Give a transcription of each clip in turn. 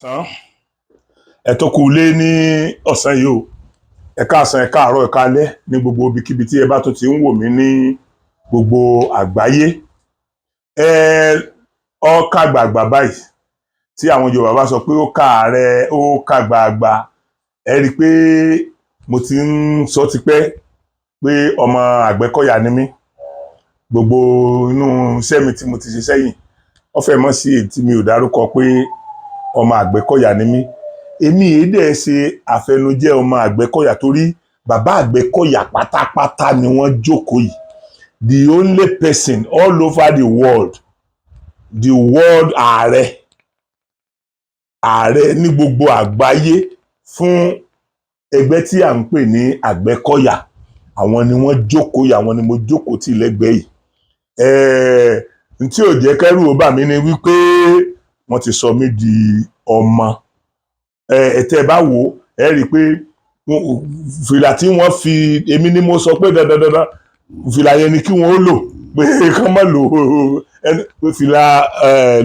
Tán ẹ tó kú ilé ní ọ̀sán yìí o. Ẹ káàsán, ẹ káàárọ̀, ẹ káalẹ́ ní gbogbo ibikíbi tí ẹ bá tún ti ń wò mí ní gbogbo àgbáyé. Ẹ ọ kàgbàgbà báyìí tí àwọn Yorùbá bá sọ pé ó káàárẹ, ó kàgbàgbà. Ẹ rí i pé mo ti ń sọ tipẹ́ pé ọmọ Àgbẹ̀kọ̀yà ni mí. Gbogbo inú iṣẹ́ mi tí mo ti ṣe sẹ́yìn, wọ́n fẹ́ mọ́ sí èyí tí mi ò dárúkọ pé ọmọ Àgbẹ̀kọ̀yà ni mí. Èmi yìí dẹ̀ ṣe àfẹnujẹ́ ọmọ Àgbẹ̀kọ̀yà torí bàbá Àgbẹ̀kọ̀yà pátápátá ni wọ́n jókòó yìí, the only person all over the world, the world, ààrẹ ní gbogbo àgbáyé fún ẹgbẹ́ tí à ń pè ní Àgbẹ̀kọ̀yà. Àwọn ni wọ́n jókòó yìí, àwọn ni mo jókòó tì lẹ́gbẹ̀ẹ́ yìí. N tí ò jẹ́ kẹ́rù ó bà mí ni wípé wọ́n ti sọ mí di ọmọ. Ẹ tẹ́ ẹ bá wò ó, ẹ rí i pé fìlà tí wọ́n fi, èmi ni mo sọ pé dandan dandan fìlà yẹn ni kí wọ́n ó lò, pé kán má lò ó pé fìlà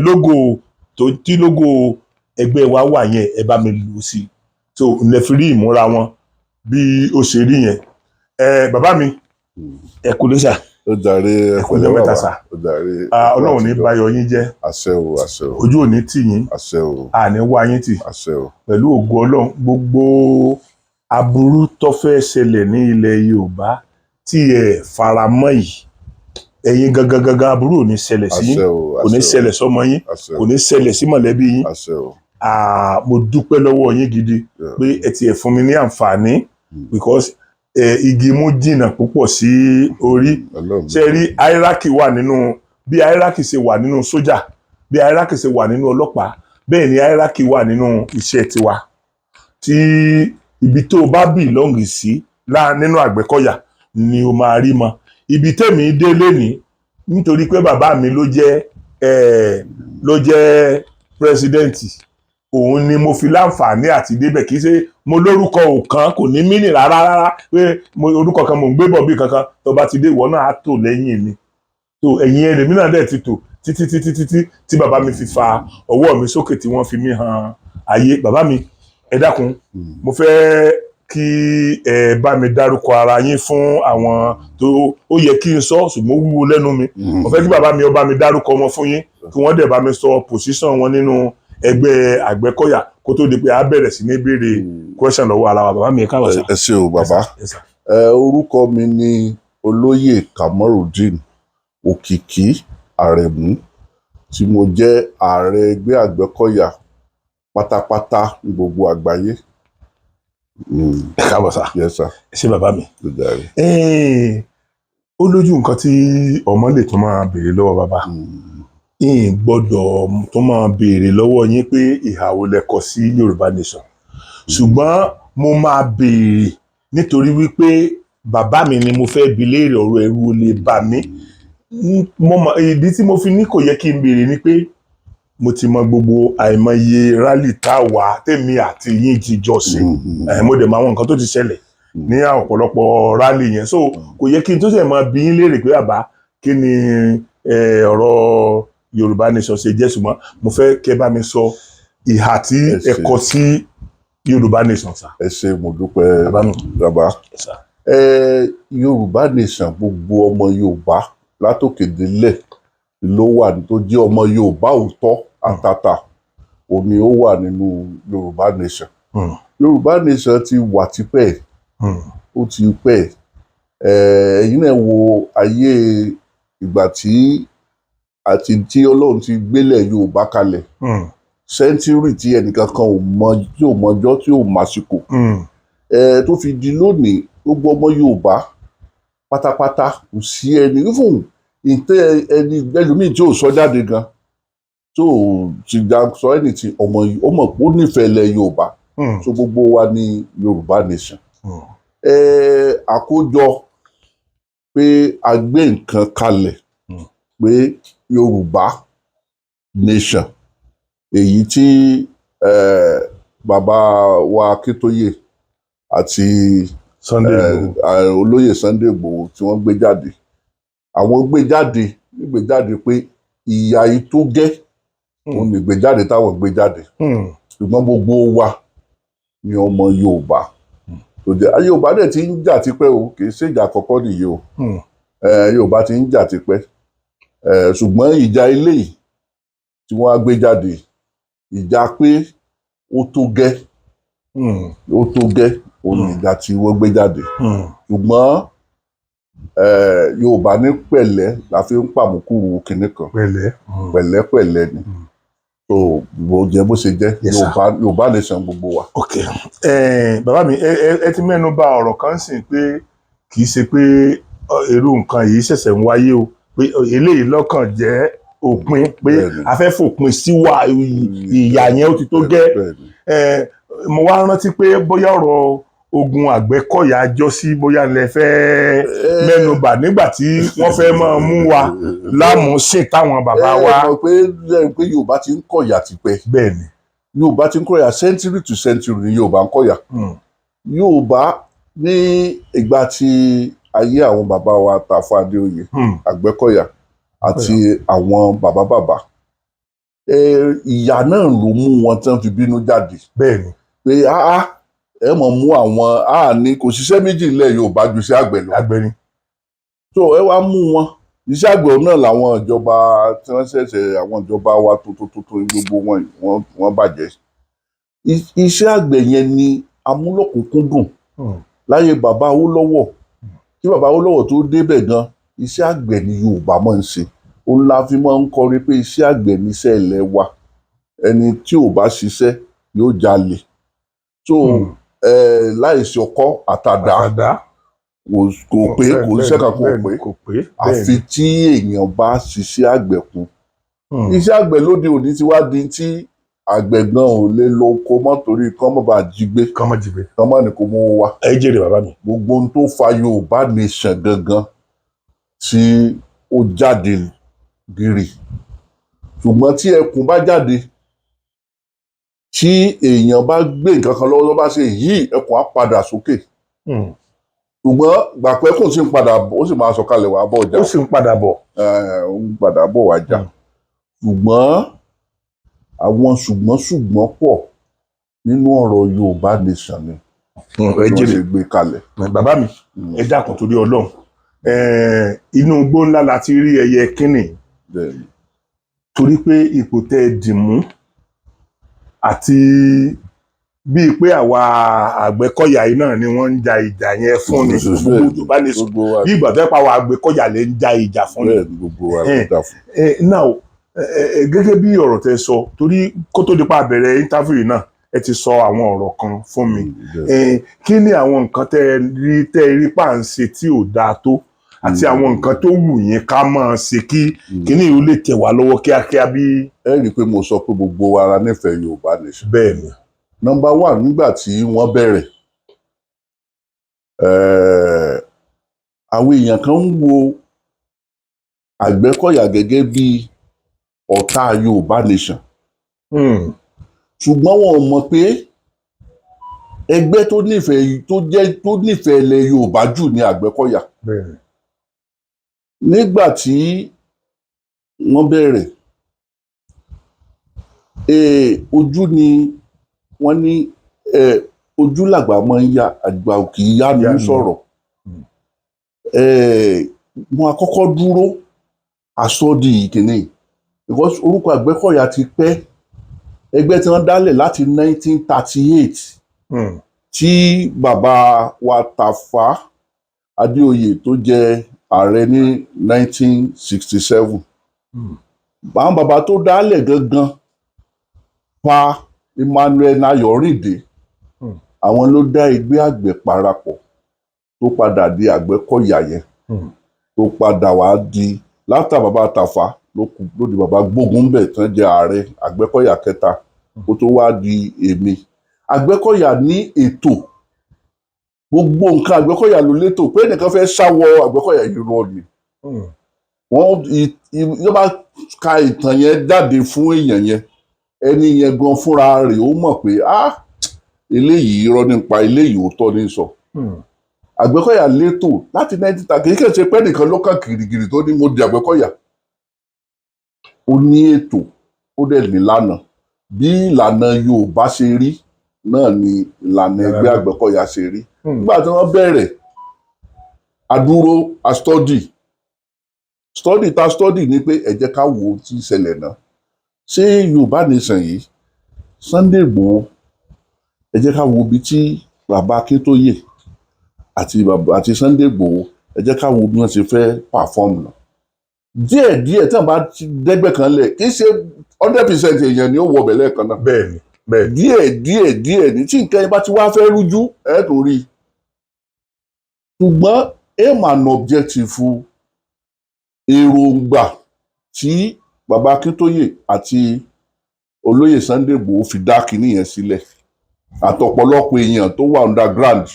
logo tó tí logo ẹgbẹ́ wa wà yẹn, ẹ bá mi lò ó sí i. So ǹlẹ́ fi rí ìmúra wọn bí ó ṣe rí yẹn. Bàbá mi, ẹ kú lé sà. Ó jàre. Ẹ kú ọjọ́ mẹ́ta sà. Ó jàre. Ọlọ́run ní bayọ̀ yín jẹ́. Àṣẹ o, àṣẹ o. Ojú ò ní tì yín. Àṣẹ o. Àní wá yín tì. Àṣẹ o. Pẹ̀lú ògo Ọlọ́run, gbogbo aburú tó fẹ́ ṣẹlẹ̀ ní ilẹ̀ Yorùbá tí ẹ faramọ́ yìí, ẹ̀yin gangan gangan, aburú ò ní ṣẹlẹ̀ sí yín. Àṣẹ o. Kò ní Àṣẹ o. ṣẹlẹ̀ sọ́mọ yín. Àṣẹ o. Kò ní ṣẹlẹ̀ sí mọ̀lẹ́bí yín. Àṣẹ o. Mo dúpẹ́ lọ́wọ́ yín gidi pé ẹ tiẹ̀ fún mi ní àǹfààní because igi mú jìnnà púpọ̀ sí orí. Ọlọ́run. Ṣe rí, hierarchy wà nínú, bí hierarchy ṣe wà nínú sójà, bí hierarchy ṣe wà nínú ọlọ́pàá, bẹ́ẹ̀ ni hierarchy wà nínú iṣẹ́ tiwa. Tí ibi tó o bá belong sí nínú Àgbẹ̀kọ̀yà ni o máa rí mọ ibi tèmi dé lénìí, nítorí pé bàbá mi ló jẹ́ president, òun ni mo fi láǹfààní àti débẹ̀. Kì í ṣe mo lórúkọ òkan, kò ní mínì rárá rárá pé mo orúkọ kan mò ń gbé bọ̀ bí kankan. Tó bá ti dé, ìwọ náà á tò lẹ́yìn mi. Tó ẹ̀yìn ẹlẹ́mí náà dẹ̀ ti tò títí títí títí tí bàbá mi fi fa ọwọ́ mi sókè, tí wọ́n fi mí hàn ayé. Bàbá mi, ẹ dákun, mo fẹ́ kí ẹ bá mi dárúkọ ara yín fún àwọn tó ó yẹ kí n sọ, ṣùgbọ́n ó wúwo lẹ́nu mi. Mo fẹ́ kí bàbá mi ó bá mi dárúkọ wọn fún yín, kí wọ́n dẹ̀ bá mi sọ position wọn nínú ẹgbẹ́ Àgbẹ̀kọ̀yà, kó tó di pé a bẹ̀rẹ̀ sí ní béèrè question lọ́wọ́ ara wa. Bàbá mi, ẹ káàbọ̀ sà. Ẹ ṣé o, bàbá. Yes, sir. Orúkọ mi ni Olóyè Kamorudeen Òkìkí Àrẹ̀mú, tí mo jẹ́ ààrẹ ẹgbẹ́ Àgbẹ̀kọ̀yà pátápátá ní gbogbo àgbáyé. Ẹ káàbọ̀ sà. Yes, sir. Ẹ ṣé, bàbá mi. Ó jàre. Ó lójú nǹkan tí ọmọ lè tún máa béèrè lọ́wọ́ bàbá. Yín gbọ́dọ̀ tún máa béèrè lọ́wọ́ yín pé ìhà wo lẹ kọ sí Yorùbá Nation, ṣùgbọ́n mo máa béèrè nítorí wípé bàbá mi ni mo fẹ́ bi léèrè ọ̀rọ̀, ẹ̀rù ò lè bà mí. Mo mọ ìdí tí mo fi ní kò yẹ kí n béèrè ni pé mo ti mọ gbogbo àìmọye rally tá a wà tèmi àti yín ti jọ ṣe. Mo dẹ̀ mọ àwọn nǹkan tó ti ṣẹlẹ̀ ní ọ̀pọ̀lọpọ̀ rally yẹn, so kò yẹ kí n tó ṣe máa bi yín léèrè pé, bàbá, kí ni ọ̀rọ̀ Yorùbá Nation ṣe jẹ́? Ṣùgbọ́n mo fẹ́ kẹ́ bá mi sọ ìhà tí Ẹ ẹ ṣé. kọ sí Yorùbá Nation sà. Ẹ ṣé, mo dúpẹ́. Bàbá mi. Bàbá. Sà. Yorùbá Nation, gbogbo ọmọ Yorùbá látòkè délẹ̀ ló wà tó jẹ́ ọmọ Yorùbá òótọ́ àtàtà, òní ó wà nínú Yorùbá Nation. Yorùbá Nation ti wà tipẹ́. Ó ti pẹ́. Ẹ̀yin náà wo ayé ìgbà tí àti tí Ọlọ́run ti gbélẹ̀ Yorùbá kalẹ̀, century tí ẹnìkan kan ò mọ, tí ò mọjọ́, tí ò màsìkò, tó fi di lónìí, gbogbo ọmọ Yorùbá pátápátá, kò sí ẹni fún ìtẹ́ ẹni ẹlòmíì tí ò sọ jáde gan, tó ti gba sọ ẹni tí ọmọ ó mọ̀ pé ó nífẹ̀ẹ́ ilẹ̀ Yorùbá. So gbogbo wa ní Yorùbá Nation. Àkójọ pé a gbé nǹkan kalẹ̀ pé Yorùbá Nation, èyí tí bàbá wa Akíntóyè àti Sunday Igboho. Olóyè Sunday Igboho tí wọ́n gbé jáde, àwọn gbé jáde pé ìyà yìí tó gẹ́, òun ní gbé jáde táwọn gbé jáde. Ṣùgbọ́n gbogbo wa ni ọmọ Yorùbá tó jẹ́ Yorùbá dẹ̀ ti ń jà tipẹ́ o, kì í ṣe ìjà àkọ́kọ́ nìyí o. Yorùbá ti ń jà tipẹ́, ṣùgbọ́n ìjà eléyìí tí wọ́n á gbé jáde, ìjà pé ó tó gẹ́, ó tó gẹ́, òun ni ìjà tí wọ́n gbé jáde. Ṣùgbọ́n Yorùbá ní pẹ̀lẹ́ la fi ń pàmùkùrù kinní kan. Pẹ̀lẹ́. Pẹ̀lẹ́pẹ̀lẹ́ ni. So bó jẹ́ bó ṣe jẹ́. Yes, sir. Yorùbá nation gbogbo wa. Ok, bàbá mi, ẹ ti mẹ́nu bà ọ̀rọ̀ kan sìn pé kì í ṣe pé irú nǹkan yìí ṣẹ̀ṣẹ̀ ń wáyé o, pé eléyìí lọ́kàn jẹ́ òpin, pé a fẹ́ fòpin sí wa ìyà yẹn, ó ti tó gẹ́. Mo wá rántí pé bóyá ọ̀rọ̀ ogun Àgbẹ̀kọ̀yà jọ sí, bóyá lẹ fẹ́ mẹ́nu bà nígbà tí wọ́n fẹ́ máa mú wa lámùúsìn táwọn bàbá wa. Ẹ mọ̀ pé lẹ́yìn pé Yorùbá ti ń kọ̀yà tipẹ́. Yorùbá ti ń kọ̀yà, century to century ni Yorùbá ń kọ̀yà. Yorùbá ní ìgbà tí ayé àwọn bàbá wa Tàfà Adéoyè, Àgbẹ̀kọ̀yà àti àwọn bàbá bàbá, ìyà náà ló mú wọn tán fi bínú jáde pé áá, ẹ mọ̀ mú àwọn áà ní kò ṣiṣẹ́ méjì nílẹ̀ Yorùbá ju iṣẹ́ àgbẹ̀ lọ. Àgbẹ̀ ni. So ẹ wá mú wọn, iṣẹ́ àgbẹ̀ náà làwọn ìjọba tí wọ́n ṣẹ̀ṣẹ̀, àwọn ìjọba wa tuntun tuntun, gbogbo wọn wọ́n bàjẹ́. Iṣẹ́ àgbẹ̀ yẹn ni amúlòkúnkúndùn láyé bàbá Awólọ́wọ̀. Kí bàbá Awólọ́wọ̀ tó débẹ̀ gan, iṣẹ́ àgbẹ̀ ni Yorùbá máa ń ṣe. Òun la fi máa ń kọrin pé iṣẹ́ àgbẹ̀ níṣẹ́ ilẹ̀ wa, ẹni tí ò bá ṣiṣẹ́ yóò jalè. So láìsí ọkọ́ àtàdá, àtàdá, kò pé, kò iṣẹ́ kan kò pé kò pé. Àfi tí èèyàn bá ṣiṣẹ́ àgbẹ̀ kún. Iṣẹ́ àgbẹ̀ lóde òní ti wá di tí àgbẹ̀ gan ò lè lọ oko mọ́ torí kán mọ́ bá jí gbé. Kán mọ́ jí gbé. Kán mọ́ ní kó mú wá. Ẹ jèrè, bàbá mi. Gbogbo ohun tó fa Yorùbá nation gangan tí ó jáde gírì. Ṣùgbọ́n tí ẹkùn bá jáde, tí èèyàn bá gbé nǹkan kan lọ́wọ́, tó bá ṣe yìí, ẹkùn á padà sókè. Ṣùgbọ́n gbàpẹ́ kò sí ń padà bọ̀, ó sì máa sọ̀kalẹ̀ wá bọ̀ ọjà. Ó sì ń padà bọ̀. Ó ń padà bọ̀ wá jà. Ṣùgbọ́n àwọn ṣùgbọ́n ṣùgbọ́n pọ̀ nínú ọ̀rọ̀ Yorùbá nation ni Ẹ bí wọ́n jèrè. ṣe gbé kalẹ̀. Bàbá mi, ẹ dákun torí Ọlọ́run. Inú igbó ńlá la ti rí ẹyẹ kínní. Torí pé ipò tẹ́ ẹ dì mú àti bíi pé àwa Àgbẹ̀kọ̀yà yìí náà ni wọ́n ń ja ìjà yẹn fún ni, gbogbo Yorùbá nation, Gbogbo wa. bí ìgbà tó yẹ pa àwa Àgbẹ̀kọ̀yà lè ń ja ìjà fún ni. Bẹ́ẹ̀ni, gbogbo wa ló dà fún. Now, gẹ́gẹ́ bí ọ̀rọ̀ tẹ́ sọ, torí kó tó di pa bẹ̀rẹ̀ interview yìí náà, ẹ ti sọ àwọn ọ̀rọ̀ kan fún mi. Kí ni àwọn nǹkan tẹ́ ẹ rí pa ń ṣe tí ò dáa tó, àti àwọn nǹkan tó wù yín ká máa ṣe kí kíní yìí ó lè tẹ̀ wá lọ́wọ́ kíákíá bí? Ẹ rí i pé mo sọ pé gbogbo wa la nífẹ̀ẹ́ Yorùbá nation. Bẹ́ẹ̀ ni. Number one, nígbà tí wọ́n bẹ̀rẹ̀, àwọn èèyàn kan ń wo Àgbẹ̀kọ̀yà gẹ́gẹ́ bí ọ̀tá Yorùbá nation, ṣùgbọ́n wọn ò mọ̀ pé ẹgbẹ́ tó nífẹ̀ẹ́, tó jẹ́ tó nífẹ̀ẹ́ ilẹ̀ Yorùbá jù ní Àgbẹ̀kọ̀yà. Nígbà tí wọ́n bẹ̀rẹ̀, ojú ni wọ́n ní, ojú làgbà máa ń ya, àgbà ò kì í yánu Yánu. sọ̀rọ̀. Wọn àkọ́kọ́ dúró àsọdì ìkíní because orúkọ Àgbẹ̀kọ̀yà ti pẹ́, ẹgbẹ́ tí wọ́n dálẹ̀ láti 1938, tí bàbá wa Tàfà Adéoyè tó jẹ ààrẹ ní 1967. Àwọn bàbá tó dálẹ̀ gangan pa Emmanuel Ayọ̀rìndé, àwọn ló dá ẹgbẹ́ àgbẹ̀ parapọ̀ tó padà di Àgbẹ̀kọ̀yà yẹn, tó padà wá di látà bàbá Tàfà ló kù, ló di bàbá Gbógunbẹ̀ tán jẹ ààrẹ Àgbẹ̀kọ̀yà kẹta, kó tó wá di èmi. Àgbẹ̀kọ̀yà ní ètò, gbogbo nǹkan Àgbẹ̀kọ̀yà ló létò. Pé ẹnìkan fẹ́ sáwọ Àgbẹ̀kọ̀yà, irọ́ ni. Wọ́n yóò bá ka ìtàn yẹn jáde fún èèyàn yẹn, ẹni yẹn gan fúnra rẹ̀ ó mọ̀ pé ah, eléyìí irọ́ nípa eléyìí, òótọ́ ní sọ. Àgbẹ̀kọ̀yà létò láti 1930. Kì í kàn ṣe pé nìkan ló kàn kìrìkìrì tó ní mo di Àgbẹ̀kọ̀yà. Ó ní ètò, ó dẹ̀ nílànà. Bí ìlànà Yorùbá ṣe rí náà ni ìlànà ẹgbẹ́ Àgbẹ̀kọ̀yà ṣe rí. Nígbà tí wọ́n bẹ̀rẹ̀, adúró, a study study ta study ni pé ẹ jẹ́ ká wo ohun tí ń ṣẹlẹ̀ náà. Ṣé Yorùbá nation yìí, Sunday Igboho, ẹ jẹ́ ká wo ibi tí bàbá Akíntóyè àti bàbá àti Sunday Igboho, ẹ jẹ́ ká wo bí wọ́n ṣe fẹ́ perform náà. Díẹ̀ díẹ̀ tí wọ́n bá ti dẹ́gbẹ́ kan lẹ̀, kì í ṣe 100% èèyàn ni ó wọ ọbẹ̀ lẹ́ẹ̀kan náà. bẹ́ẹ̀ni bẹ́ẹ̀ni Díẹ̀ díẹ̀ díẹ̀ ní tí nǹkan yẹn bá ti wá fẹ́ rújú, ẹ̀ tó rí i. Ṣùgbọ́n aim and objective, èròǹgbà tí bàbá Akíntóyè àti olóyè Sunday Igboho fi dá kinní yẹn sílẹ̀, àtọ̀pọ̀lọpọ̀ èèyàn tó wà underground,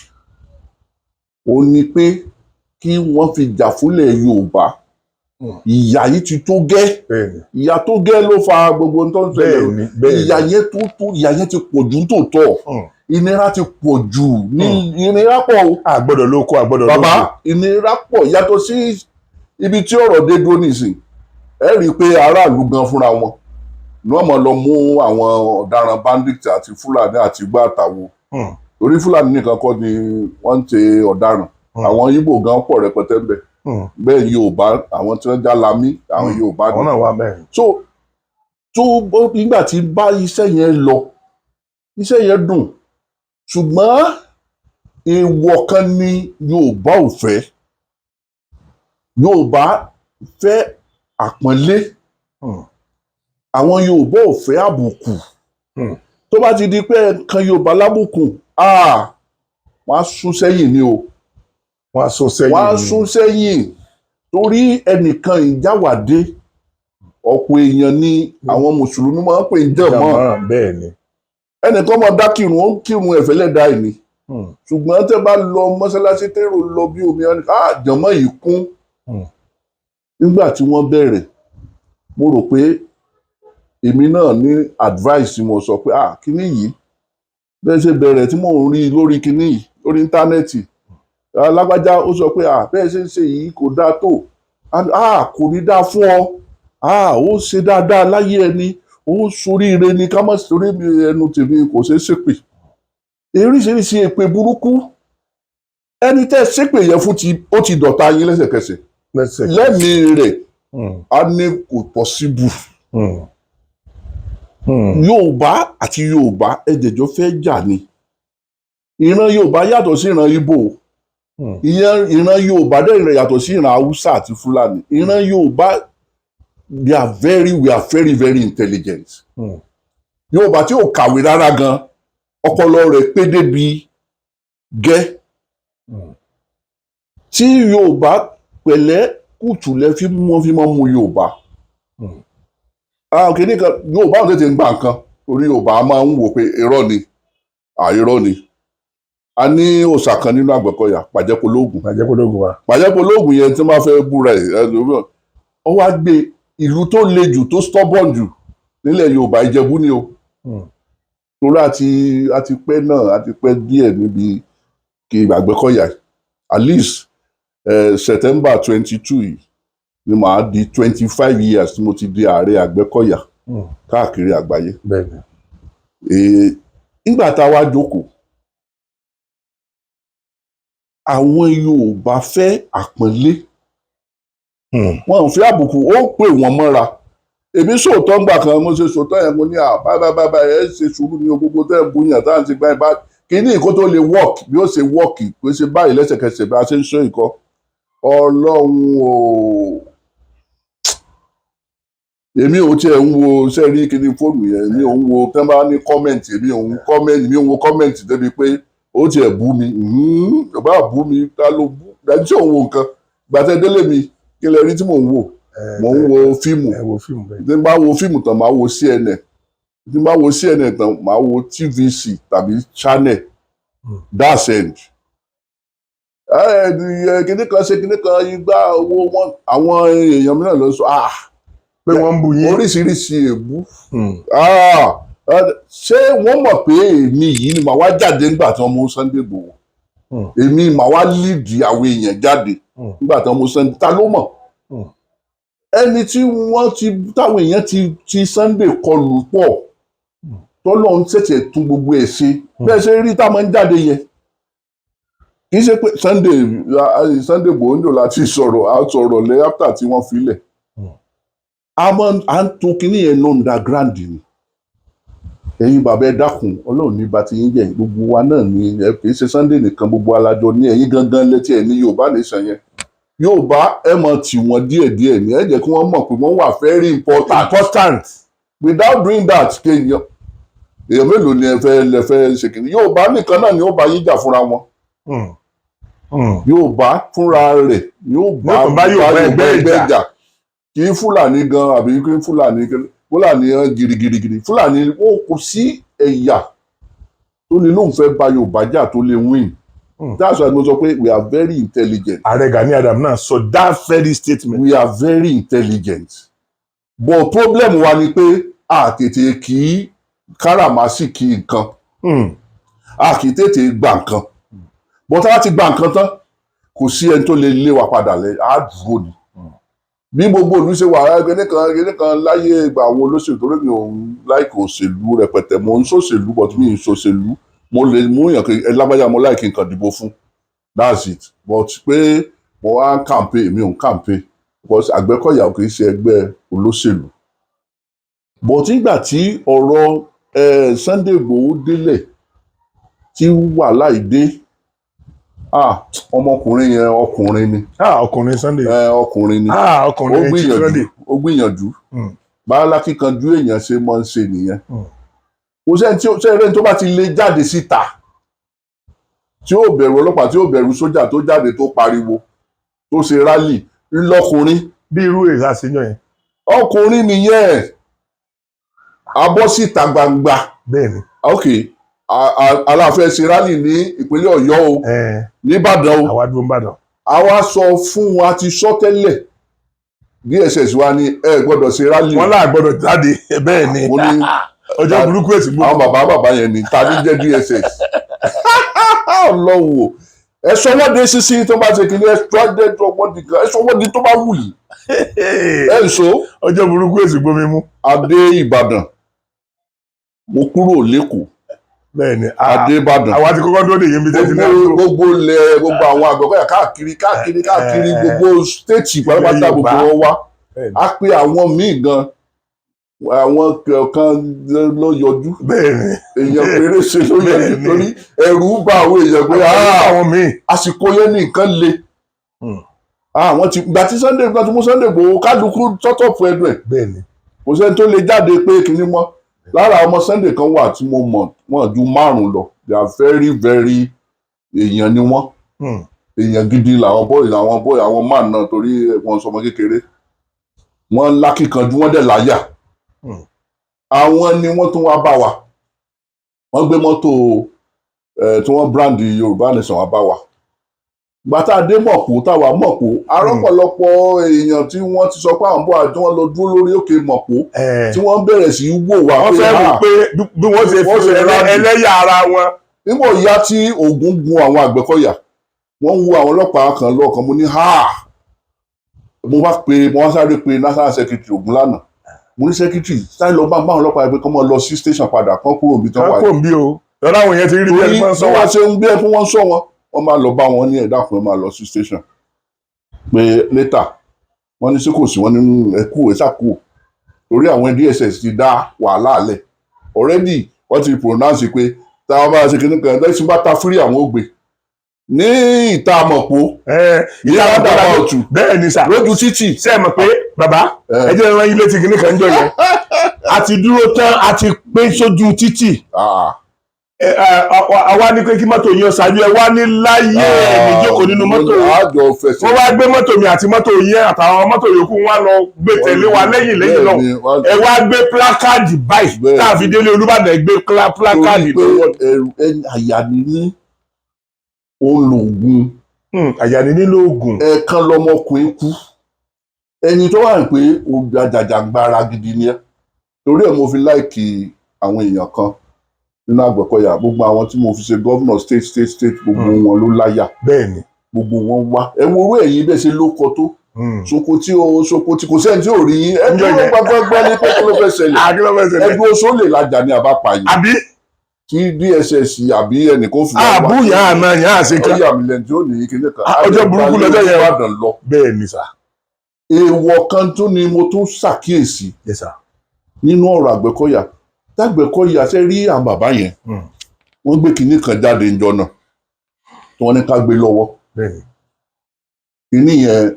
ó ní pé kí wọ́n fi jà fúnlẹ̀ Yorùbá. Ìyà yìí ti tó gẹ́. Ìyà tó gẹ́ ló fa gbogbo ohun tó ń ṣẹlẹ̀. bẹ́ẹ̀ni bẹ́ẹ̀ni Ìyà yẹn tó ìyà yẹn ti pọ̀ jù nítòótọ́. Ìnira ti pọ̀ jù ní, ìnira pọ̀ o. Àgbọ́dọ̀ lóko, àgbọ́dọ̀ Bàbá, lóko. ìnira pọ̀. Yàtọ̀ sí ibi tí ọ̀rọ̀ dé dúró nísìn, ẹ rí i pé aráàlú gan fúnra wọn ni wọ́n mọ̀ lọ mú àwọn ọ̀daràn bandit àti Fúlàní àti igbá àtàwo. Torí Fúlàní nìkan kọ́ ni wọ́n ń ṣe ọ̀daràn. Àwọn Ìgbò gan pọ̀ rẹpẹtẹ ń bẹ. Bẹ́ẹ̀ Yorùbá, àwọn tí wọ́n já lamí, àwọn Yorùbá ni. Àwọn náà wà bẹ́ẹ̀. So tó nígbà tí bá iṣẹ́ yẹn lọ, iṣẹ́ yẹn dùn, ṣùgbọ́n èèwọ̀ kan ni Yorùbá ò fẹ́. Yorùbá fẹ́ àpọ́nlé. Àwọn Yorùbá ò fẹ́ àbùkù. Tó bá ti di pé kan Yorùbá lábùkù, ah, wọ́n á sún sẹ́yìn ni o. Wọ́n á sún sẹ́yìn. Wọ́n á sún sẹ́yìn, torí ẹnìkan ìjáwádé, ọ̀pọ̀ èèyàn ni àwọn mùsùlùmí máa ń pè ní jàmá. Jàmá, bẹ́ẹ̀ni. Ẹnìkan máa dá kírun, ó ń kírun ẹ̀fẹ́lẹ́ dá ìní. Ṣùgbọ́n tẹ́ bá lọ mọ́sálásí, tẹ́rò lọ bí omi, ah, jàmá yìí kún. Nígbà tí wọ́n bẹ̀rẹ̀, mo rò pé èmi náà ní advice tí mo sọ pé, ah, kíní yìí, bẹ́ẹ̀ ṣe bẹ̀rẹ̀ tí mò ń rí lórí kíní yìí lórí íńtánẹ́ẹ̀tì, alágbájá ó sọ pé, ah, bẹ́ẹ̀ ṣe ń ṣe yìí kò dáa tó. And, ah, kò ní dáa fún ọ, ah, ó ṣe dáadáa láyé ẹni, ó soríire ni, ká má sorí ẹnu tèmi kò ṣeé ṣépè. Oríṣiríṣi èpè burúkú, ẹni tẹ́ ṣépè yẹn fún ti ó ti dọ̀tá yín lẹ́sẹ̀kẹsẹ̀. Lẹ́sẹ̀. Lẹ́mìí rẹ̀, á ní kò possible. Yorùbá àti Yorùbá ẹ̀jẹ̀jọ́ fẹ́ jà ni. Ìran Yorùbá yàtọ̀ sí ìran Ìgbò. Ìran Yorùbá dẹ̀ ìran yàtọ̀ sí ìran Haúsá àti Fúlàní. Ìran Yorùbá, they are very we are very very intelligent. Yorùbá tí ò kàwé rárá gan, ọpọlọ rẹ̀ pé débi gẹ́. Tí Yorùbá pẹ̀lẹ́ kùtù lẹ fi mú wọn fi máa mú Yorùbá. Ah, kìíní kan, Yorùbá ò tètè ń gbà nǹkan, torí Yorùbá máa ń wò pé irọ́ ni, irọ́ ni. A ní òòṣà kan nínú Àgbẹ̀kọ̀yà, Pàjẹ́pológùn. Àjẹpọ̀lógún wa. Pàjẹ́pológùn yẹn, tí wọ́n bá fẹ́ búra ẹ̀ ẹ̀ ó wá gbé ìlú tó le jù, tó stubborn jù nílẹ̀ Yorùbá, Ìjẹ̀bú ni o. Torí àti pẹ́ náà, àti pẹ́ díẹ̀ níbi kí Àgbẹ̀kọ̀yà. At least September 22 yìí ni màá di 25 years tí mo ti di ààrẹ Àgbẹ̀kọ̀yà káàkiri àgbáyé. Nígbà tá a wá jókòó, àwọn Yorùbá fẹ́ àpọ́nlé. Wọn ò fi àbùkù, ó pè wọ́n mọ́ra. Èmi sòótọ́ ńgbà kan, mo ṣe sòótọ́ yẹn, mo ní à báyìí báyìí báyìí, ẹ ṣe sùúrù ní gbogbo tẹ́ ẹ̀ bú yàn tá à ń ṣe báyìí báyìí, kíní ìkó tó lè work bí ó ṣe work, kó ṣe báyìí lẹ́sẹ̀kẹsẹ̀ bí a ṣe ń ṣe ìkọ́. Ọlọ́run o, èmi ò tiẹ̀ ń wo sẹ́rí kíní fóònù yẹn, èmi ò ń wo tẹ́ bá ní comment, èmi ò ń comment, èmi ò ń wo comment débi pé ó tiẹ̀ bú mi, bá bú mi, ta ló bú dájú tí òun wo nǹkan gbàtẹ́ délé mi, kí lẹ rí tí mò ń wò? Mò ń wo fíìmù. Ẹ wo fíìmù bẹ́ẹ̀. Tí n bá wo fíìmù tán, màá wo CNN. Tí n bá wo CNN tán, màá wo TVC tàbí Channel. That's end. Ẹ ẹ kíní kan ṣe kíní kan, igba owó wọn, àwọn èèyàn mìíràn ló ń sọ, ah, Pé wọ́n ń bu yín. Oríṣiríṣi èébú. Ah, ṣé wọ́n mọ̀ pé èmi yìí ni màá wá jáde nígbà tí wọ́n mú Sunday Igboho? Èmi màá wá lead àwọn èèyàn jáde nígbà tí wọ́n mú Sunday, ta ló mọ̀? Ẹni tí wọ́n ti táwọn èèyàn ti Sunday kọlù pọ̀. Tọ́lọ́run ṣẹ̀ṣẹ̀ tún gbogbo ẹ̀ ṣe bẹ́ẹ̀ ṣe rí tá a máa ń jáde yẹn. Kì í ṣe pé Sunday Igboho láti sọ̀rọ̀, a sọ̀rọ̀ lẹ́ after tí wọ́n filẹ̀. A máa à ń tún kinní yẹn ní underground ni. Ẹ̀yin bàbá, ẹ dákun, Ọlọ́run ní bá ti yín jẹ́. Gbogbo wa náà ní ẹ, kì í ṣe Sunday nìkan, gbogbo alájọ ní. Ẹ̀yin gangan létí ẹ̀ ní Yorùbá nation yẹn. Yorùbá, ẹ mọ̀ tì wọ́n díẹ̀díẹ̀ ní, ẹ jẹ́ kí wọ́n mọ̀ pé wọ́n wà very important. Important. Without doing that, kéèyàn èèyàn mélòó ni ẹ fẹ́ lẹ fẹ́ ṣe kìíní? Yorùbá nìkan náà ni ó bá yín jà fúnra wọn. Yorùbá fúnra rẹ̀ ni ó bá Yóò tún bá Yorùbá ẹgbẹ́ jà. Kì í Fúlàní gan, àbí kí Fúlàní, Fúlàní hàn girigirigiri. Fúlàní ó kò sí ẹ̀yà tó lè lóun fẹ́ bá Yorùbá jà tó lè win. That's why mo sọ pé we are very intelligent. Ààrẹ Gani Adams náà sọ that very statement. We are very intelligent, but problem wa ni pé a tètè kì í káràmásìkì nǹkan. A kì í tètè gba nǹkan, but tá a ti gba nǹkan tán, kò sí ẹni tó lè lé wa padà lẹ, á dúró ni. Bí gbogbo ìlú ṣe wà, ẹgbẹ́ kan láyé ìgbà àwọn olóṣèlú, torí mi ò ń like òṣèlú rẹpẹtẹ. Mo ń ṣòṣèlú, but mi ì ṣòṣèlú. Mo lè mú yàn kí ẹ lágbájá, mo like nǹkan dìbò fún, that's it. But pé mo wá ń campaign, mi ò ń campaign, because Àgbẹ̀kọ̀yà kì í ṣe ẹgbẹ́ olóṣèlú. But nígbà tí ọ̀rọ̀ Sunday Igboho délẹ̀, tí wàhálà yìí dé, ah, ọmọkùnrin yẹn, ọkùnrin ni. Ah, ọkùnrin Sunday. Ọkùnrin ni. Ah, Ó ọkùnrin Chief gbìyànjú. Sunday. Ó gbìyànjú. Báńlá kíkanjú èèyàn ṣe máa ń ṣe nìyẹn. Kò sẹ́ni tí ó sẹ́ni tó bá ti lè jáde síta, tí ó bẹ̀rù ọlọ́pàá, tí ó bẹ̀rù sójà, tó jáde, tó pariwo, tó ṣe rally, ńlọkùnrin. Bí irú èyí àṣeyàn yẹn. Ọkùnrin nìyẹn, abọ́ síta gbangba. Bẹ́ẹ̀ ni. Ok, aláfẹ́ ṣe rally ní ìpínlẹ̀ Ọ̀yọ́ o, nìbàdàn o. Àwa dúró ń bàdàn. Àwa sọ fún wa, ti sọ tẹ́lẹ̀, DSS wa ní ẹ gbọ́dọ̀ ṣe rally. Wọ́n là gbọ́dọ̀ jáde, bẹ́ẹ̀ ni. Mo ní Ọjọ́ burúkú èsì gbogbo. Àwọn bàbá bàbá yẹn ni ta ní jẹ́ DSS? Ọlọ́wọ́, ẹ sọ wọ́n dé sísí tó bá ṣe kí ni, ẹ sọ wọ́n dé wọ́n di kan, ẹ sọ wọ́n di tó bá wù yìí, ẹ ń so. Ọjọ́ burúkú èsì gbomi mú. Adé Ìbàdàn, mo kúrò lẹ́kọ̀ọ́. Bẹ́ẹ̀ ni. Adé Ìbàdàn. Àwa ti kọ́kọ́ dúró dè yín bí tẹ́tí náà. Gbogbo lẹ gbogbo àwọn Àgbẹ̀kọ̀yà káàkiri káàkiri káàkiri, gbogbo state pátápátá, Yorùbá. Gbogbo wọn wá. Bẹ́ẹ̀ ni. Á pé àwọn míì gan, àwọn kan ló yọjú. Bẹ́ẹ̀ ni. Èèyàn pérése ló yọjú. Bẹ́ẹ̀ ni. Torí ẹ̀rù bà àwọn èèyàn pé "Ah, àwọn míì. àsìkò yẹn ní nǹkan le." Àwọn ti gbà tí Sunday gbà tí mú Sunday Igboho, kálukú tọ́tọ̀pù ẹnu ẹ̀. Bẹ́ẹ̀ ni. Kò sẹ́ni tó lè jáde pé kinní mọ́. Lára ọmọ Sunday kan wà tí mo mọ̀, wọ́n ju márùn-ún lọ. They are very very, èèyàn ni wọ́n. Èèyàn gidi làwọn boys, àwọn boy, àwọn man náà, torí wọn sọmọ kékeré, wọ́n lákìkanjú, wọ́n dẹ̀ láyà. Àwọn ni wọ́n tún wá bá wa. Wọ́n gbé mọ́tò tí wọ́n brand Yorùbá Nation wá bá wa. Gbàtà dé Mọ̀pó, táwa Mọ̀pó, arọ́pọ̀lọpọ̀ èèyàn tí wọ́n ti sọ pé àwọn bọ́ àti wọ́n lọ dúró lórí òkè Mọ̀pó, tí wọ́n bẹ̀rẹ̀ sí í wò wá wọ́n pé fẹ́ wò "Ah, pé bí wọ́n ṣe wọ́n fi ṣe rally. ẹlẹ́yà ara wọn. Nígbà ìyá tí ogun gun àwọn Àgbẹ̀kọ̀yà, wọ́n ń wo àwọn ọlọ́pàá kan lọ́ọ̀kan. Mo ní ha, mo wá pe, mo wá sáré pe national secretary Ògúnlànà. Mo ní, "Secretary, sáré lọ bá àwọn ọlọ́pàá yẹn pé kọ́ mọ́ lọ sí station padà, kán kúrò níbi tí wọ́n wà." Kó ń bí o lọ́dọ̀ àwọn yẹn ti rí bí Torí ẹni máa ń bí sọ wọ́n wá. ṣe ń gbé fún wọn sọ wọn, wọ́n máa lọ bá wọn ní, "Ẹ dákun, ẹ máa lọ sí station." Pé later, wọ́n ní sí kò sí, wọ́n ní ẹ kú, ẹ ṣàkú, torí àwọn DSS ti dá wàhálà lẹ̀ already. Wọ́n ti pronounce pé táwọn bá ṣe kíní kan lẹ́sìn bá ta fírí, àwọn ò gbé ní ìta Àmọ̀pọ̀ ní ìta roundabout. Bẹ́ẹ̀ ni sà. Lójú títì. Ṣé ẹ mọ̀ pé bàbá, ẹ jẹ́ ìran ilé tí kìíní kan jọ yẹn, a ti dúró tán, a ti pé sójú títì. Àwa ní pé kí mọ́tò yín ó ṣáájú, ẹ wá ní láyé, ẹ̀mí jókòó nínú mọ́tò. Àjọ fẹsẹ̀. Wọ́n wá gbé mọ́tò mi àti mọ́tò yẹn àtàwọn mọ́tò yòókù, wọn lọ gbé tẹ̀lé wa lẹ́yìn lẹ́yìn lọ. Bẹ́ẹ̀ni, Ẹ wá gbé placard báyìí. Bẹ́ẹ̀ni. Tá a fi délé Olúbàdàn, ẹ gbé placard Torí pé lọ́wọ́. ẹrù àyà ni ní òun lògùn. Àyà ni nílò oògùn. Ẹ̀ẹ̀kan lọmọkùnrin kú, ẹni tó wà ní pé àjàjàgbara gidi ni ẹ. Torí ẹ̀ mo fi like àwọn èèyàn kan nínú Àgbẹ̀kọ̀yà. Gbogbo àwọn tí mo fi ṣe governor state state state, gbogbo wọn ló láyà. Bẹ́ẹ̀ ni. Gbogbo wọn wá. Ẹ wo owó ẹ̀yìn bẹ́ẹ̀ ṣe ló kọ tó. Sokoti o, Sokoti, kò sẹ́ni tí ò rí yín. Ẹ Ǹjọ́ dúró yẹn. Gbàgbọ́gbọ́ ní pé kí ló fẹ́ ṣẹlẹ̀? Kí ló fẹ́ ṣẹlẹ̀? Ẹdún oṣó lè lajà ní àbápayé Àbí? Tí DSS àbí ẹnìkan fi wá. Àbú yàn àná yàn àṣekà. Ó yà mí lẹ́nu tí ó ní kíní kan. Ah, ọjọ́ burúkú lọ́jọ́ yẹn. Ìbàdàn lọ. Bẹ́ẹ̀ ni sà. Èèwọ̀ kan tún ni mo tún ṣàkíyèsí Yes sir. nínú ọ̀rọ̀ Àgbẹ̀kọ̀yà. Tágbẹ̀kọ̀yà ṣe rí àwọn bàbá yẹn, wọ́n gbé kinní kan jáde ńjọ́ náà tí wọ́n ní ká gbé lọ́wọ́. Bẹ́ẹ̀ ni. Kinní yẹn,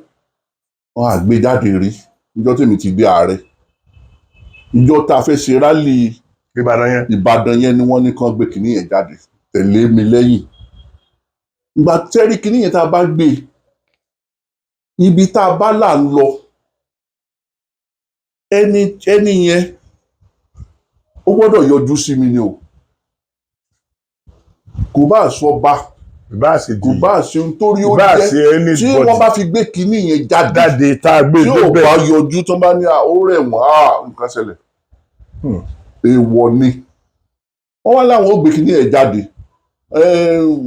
wọ́n á gbé jáde rí níjọ́ tèmi ti gbé ààrẹ, ìjọ tá a fẹ́ ṣe rally. Ìbàdàn yẹn. Ìbàdàn yẹn ni wọ́n ní kán gbé kinní yẹn jáde tẹ̀lé mi lẹ́yìn. Ìgbà tẹ́rí kinní yẹn, tá a bá gbé ibi tá a bá là ń lọ, ẹni yẹn ó gbọ́dọ̀ yọjú sí mi ni o. Kò bá sọ bá, Ìbá ṣe kò bá ṣe ohun tó rí ó ìbá jẹ́, ṣe ẹni tí wọ́n bá fi gbé kinní yẹn jáde, jáde tá a gbé tí ò débẹ̀. Bá yọjú, tó bá ní à, ó rẹ̀ wọ́n á, nǹkan ṣẹlẹ̀. Èèwọ̀ ni. Wọ́n wá láwọn ó gbé kinní yẹn jáde.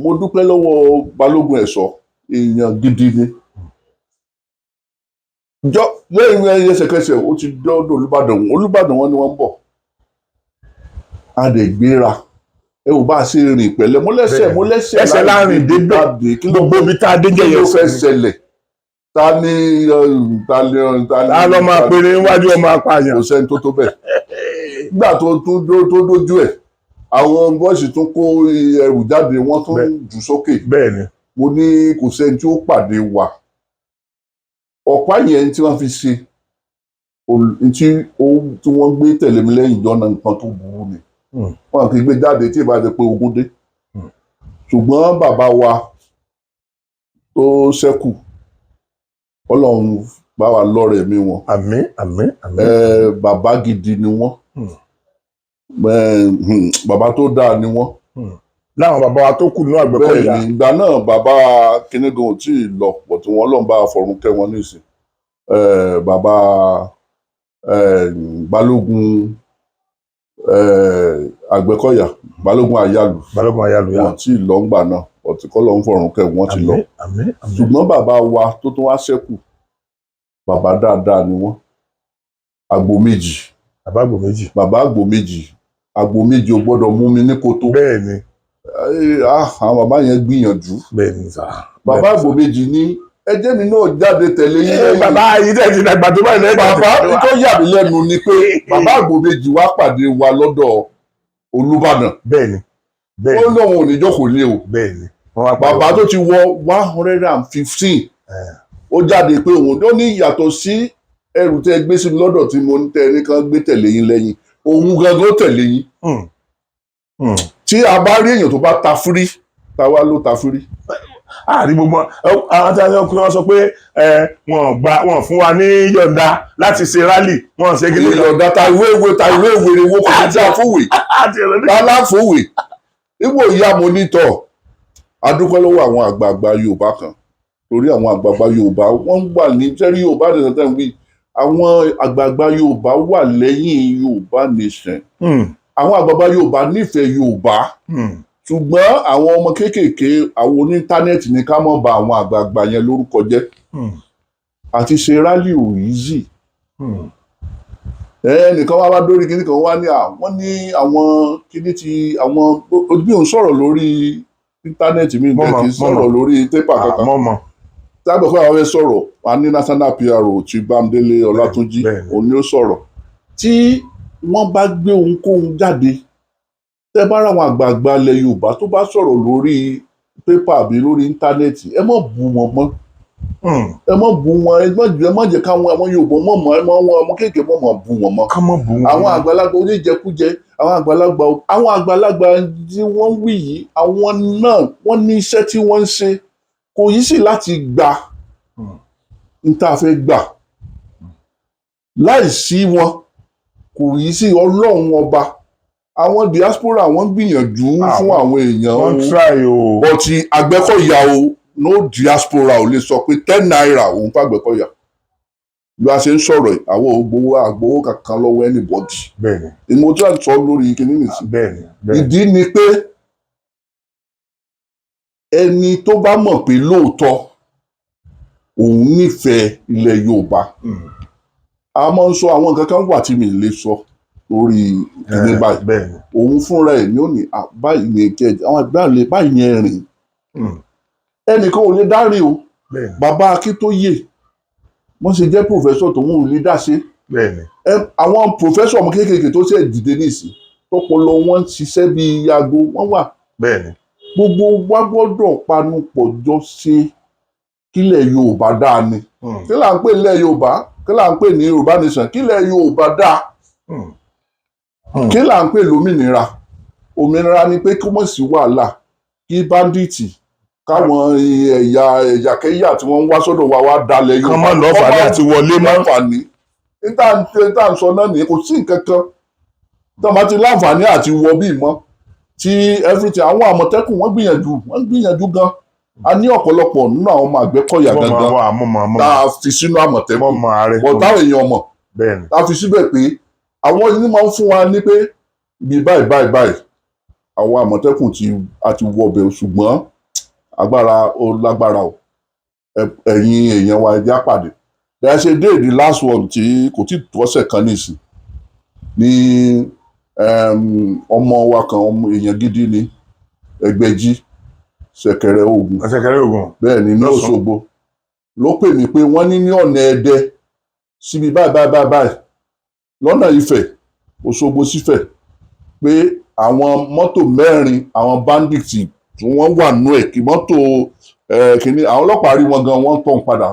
Mo dúpẹ́ lọ́wọ́ Balógun Ẹ̀ṣọ́, èèyàn gidi ni. Jọ lẹ́yìn ẹsẹ̀kẹsẹ̀, ó ti dọ́dọ̀ Olúbàdàn. Olúbàdàn, wọn ni wọ́n ń bọ̀. A dẹ̀ gbéra. Ẹ ò bá a ṣe rìn pẹ̀lẹ́, mo lẹ́sẹ̀, mo lẹ́sẹ̀. Ẹsẹ̀ láàrin débẹ̀. Jáde. Kí ló Gbogbo ibi tá a dé kí jẹ́ ló yẹn fẹ́ ṣẹlẹ̀? Ta ni ta ni ta ni? Ta ló máa péré níwájú ọmọ apààyàn? Kò sẹ́ni tó tó bẹ́ẹ̀. Nígbà tó tún tó dójú ẹ̀, àwọn boys tún kó ẹrù jáde, wọ́n tún jù sókè. Bẹ́ẹ̀ ni. Mo ní kò sẹ́ni tí ó pàdé wa. Ọ̀pá yẹn tí wọ́n fi ṣe tí tí wọ́n gbé tẹ̀lé mi lẹ́yìn ìjọ náà, nǹkan tó burú ni. Wọn kì í gbé jáde tí ìbá jẹ́ pé ogun dé. Ṣùgbọ́n bàbá wa tó ṣẹ́kù, Ọlọ́run bá wa lọ́rẹ̀ mi wọn. Àmín, àmín, àmín. Bàbá gidi ni wọ́n. Bàbá tó dáa ni wọ́n. Láwọn bàbá wa tó kù nínú Àgbẹ̀kọ̀yà. Bẹ́ẹ̀ ni, ìgbà náà bàbá kínígan ò tí ì lọ pọ̀ tí wọ́n lọ́n bá fọ̀run kẹ́ wọn nísìn. Bàbá Balógun Àgbẹ̀kọ̀yà, Balógun Àyàlù. Balógun Àyàlù yá. Wọn tí ì lọ ńgbà náà, ọ̀tí kọ́ lọ́n fọ̀run kẹ́ wọn ti lọ. Àmín, àmín, àmín. Ṣùgbọ́n bàbá wa tó tún wá ṣẹ́kù, bàbá dáadáa ni wọ́n. Àgbò méjì. Bàbá àgbò méjì. Bàbá àgbò méjì. Àgbò méjì ò gbọ́dọ̀ mú mi ní kòtò. Bẹ́ẹ̀ ni. Ah, àwọn bàbá yẹn gbìyànjú. Bẹ́ẹ̀ ni sà. Bàbá àgbò méjì ní ẹjẹ́ mi náà jáde tẹ̀lé yín lẹ́yìn. Bàbá yìí tẹ̀ ti dàgbà tó báyìí lẹ́yìn. Bàbá tó yà mí lẹ́nu ni pé bàbá àgbò méjì wá pàdé wa lọ́dọ̀ Olúbàdàn. Bẹ́ẹ̀ ni, bẹ́ẹ̀ Ó ni. lóun ò ní jókòó lé o. Bẹ́ẹ̀ ni, wọ́n wá pàdé. Bàbá tó ti wọ 115, ó jáde pé òun ó ní yàtọ̀ sí ẹrù tẹ́ gbé sí mi lọ́dọ̀ tí mo ń tẹ ní kán gbé tẹ̀lé yín lẹ́yìn, òun gangan ó tẹ̀lé yín. Tí a bá rí èèyàn tó bá ta fúrí, táwa ló ta fúrí. Àrí gbogbo àwọn tí wọ́n sọ pé wọn ò gbà, wọn fún wa ní yọ̀ǹda láti ṣe rally, wọn ṣe kí ni. Ìyọ̀ǹda ta ìwé ìwé ta ìwé ìwé ìwé kò ní dá fúwèé. Àti ẹ̀rọ ní. Aláfòwè ipò ìyá mo nítọ̀. Adúpẹ́ lọ́wọ́ àwọn àgbààgbà Yorùbá kan, torí àwọn àgbààgbà Yorùbá wọ́n wà ní sẹ́rí Yorùbá nation tẹ́ ń wí. Àwọn àgbààgbà Yorùbá wà lẹ́yìn Yorùbá nation. Àwọn àgbààgbà Yorùbá nífẹ̀ẹ́ Yorùbá, ṣùgbọ́n àwọn ọmọ kéékèèké, àwọn oní internet ní ká mọ̀ bà àwọn àgbààgbà yẹn lórúkọ jẹ́. Àti ṣe rally ò easy. Ẹnìkan wá wá dórí kíní kan wá ní à wọ́n ní àwọn kíní ti àwọn bí òun sọ̀rọ̀ lórí internet mi, Mo bẹ́ẹ̀ mọ̀, kì í mo sọ̀rọ̀ mọ̀. lórí paper kankan. Mọ́ mọ́. Tábìlì pé àwọn fẹ́ sọ̀rọ̀, a ní national PRO ti Bámidélé Ọlátúnjí, Bẹ́ẹ̀ni. òun ni ó sọ̀rọ̀. Tí wọ́n bá gbé ohunkóhun jáde, tẹ́ bá ráwọn àgbààgbà ilẹ̀ Yorùbá tó bá sọ̀rọ̀ lórí paper àbí lórí internet, ẹ má bú wọn mọ́. Ẹ má bú wọn, ẹ má jẹ́ káwọn àwọn Yorùbá mọ̀ mọ́, ẹ má wọn ọmọ kéèké mọ̀ mọ́ bú wọn mọ́. Ká mọ̀ bú wọn. Àwọn àgbàlagbà oníjẹkújẹ, àwọn àgbàlagbà tí wọ́n ń wí yìí, àwọn náà wọ́n ní iṣẹ́ tí wọ́n ń ṣe. Kò yí sí láti gbà n tá a fẹ́ gbà láì sí wọn, kò yí sí. Ọlọ́run Ọba, àwọn diaspora, wọ́n gbìyànjú fún àwọn èèyàn Wọ́n o. try o. But Àgbẹ̀kọ̀yà o, no diaspora ò lè sọ pé ₦10 òun fàgbẹ̀kọ̀yà. Bí a ṣe ń sọ̀rọ̀ yìí, àwọn ò gbowó, àgbowó kankan lọ́wọ́ anybody. Bẹ́ẹ̀ni Ìmọ̀ tí a sọ lórí kinní nìsín. bẹ́ẹ̀ni bẹ́ẹ̀ni Ìdí ni pé ẹni tó bá mọ̀ pé lóòótọ́ Òun nífẹ̀ẹ́ ilẹ̀ Yorùbá. A máa ń sọ àwọn nǹkan kan wà tí mi lè sọ lórí ìdílé báyìí. Òun fúnra ẹ̀ ní ó ní, "Ah, báyìí ni kẹ àwọn àgbà báyìí yẹn rìn." Ẹnìkan ò lè dá rìn o. Bàbá Akíntóyè, wọ́n ṣe jẹ́ professor tó, wọn ò lè dá ṣe. Àwọn professor ọmọ kéékèèké tó ṣe dìde nísìn, tọpọlọ wọn ń ṣiṣẹ́ bíi aago, wọ́n wà. Gbogbo wa gbọ́dọ̀ panupọ̀ jọ ṣe kílẹ̀ Yorùbá dáa ni. Kí là ń pè nílẹ̀ Yorùbá? Kí là ń pè ní Yorùbá nation? Kílẹ̀ Yorùbá dáa. Kí là ń pè lómìnira? Òmìnira ni pé kó mọ̀ sí wàhálà, kí bandit, káwọn ẹ̀yà ẹ̀yàkẹ́yà tí wọ́n ń wá sọ́dọ̀ wa wá dalẹ̀ Kán má lọ́fààní àti wọlé mọ́. Láǹfààní níta ń sọ náà nìyẹn. Kò sí nǹkan kan tó máa ti láǹfààní àti wọ bí mọ́ tí everything. Àwọn Àmọ̀tẹ́kùn, wọ́n gbìyànjú, wọ́n gbìyànjú gan. A ní ọ̀pọ̀lọpọ̀ nínú àwọn ọmọ Àgbẹ̀kọ̀yà Mọ̀ mọ̀ gangan mọ̀ mọ̀ mọ̀ tá a fi sínú Àmọ̀tẹ́kùn, mọ̀ mọ̀ ààrẹ. bọ̀ táwọn èèyàn mọ̀. Tá a fi síbẹ̀ pé àwọn yìí máa ń fún wa ní pé ibi báyìí báyìí báyìí, àwọn Àmọ̀tẹ́kùn ti a ti wọbẹ̀, ṣùgbọ́n agbára ó lágbára o. Ẹ̀yin èèyàn wa, ẹ jẹ́ á pàdé. There is a day, the last one tí kò tí tó ọ̀sẹ̀ kan nísìn ní, ọmọ wa kan, ọmọ èèyàn gidi ni, Ẹgbẹ̀jì Ṣẹ̀kẹ̀rẹ̀ Ogun. Ṣẹ̀kẹ̀rẹ̀ Ògùn. Bẹ́ẹ̀ ni, ní Lọ́sùn. Òṣogbo ló pè mí pé wọ́n ní ní ọ̀nà Ẹdẹ síbi báyìí báyìí báyìí báyìí, lọ́nà Ifẹ̀, Òṣogbo sífẹ̀, pé àwọn mọ́tò 4, àwọn bandits tí wọ́n wà nú ẹ̀, kí mọ́tò kìíní, àwọn ọlọ́pàá rí wọn gan, wọ́n tàn padà.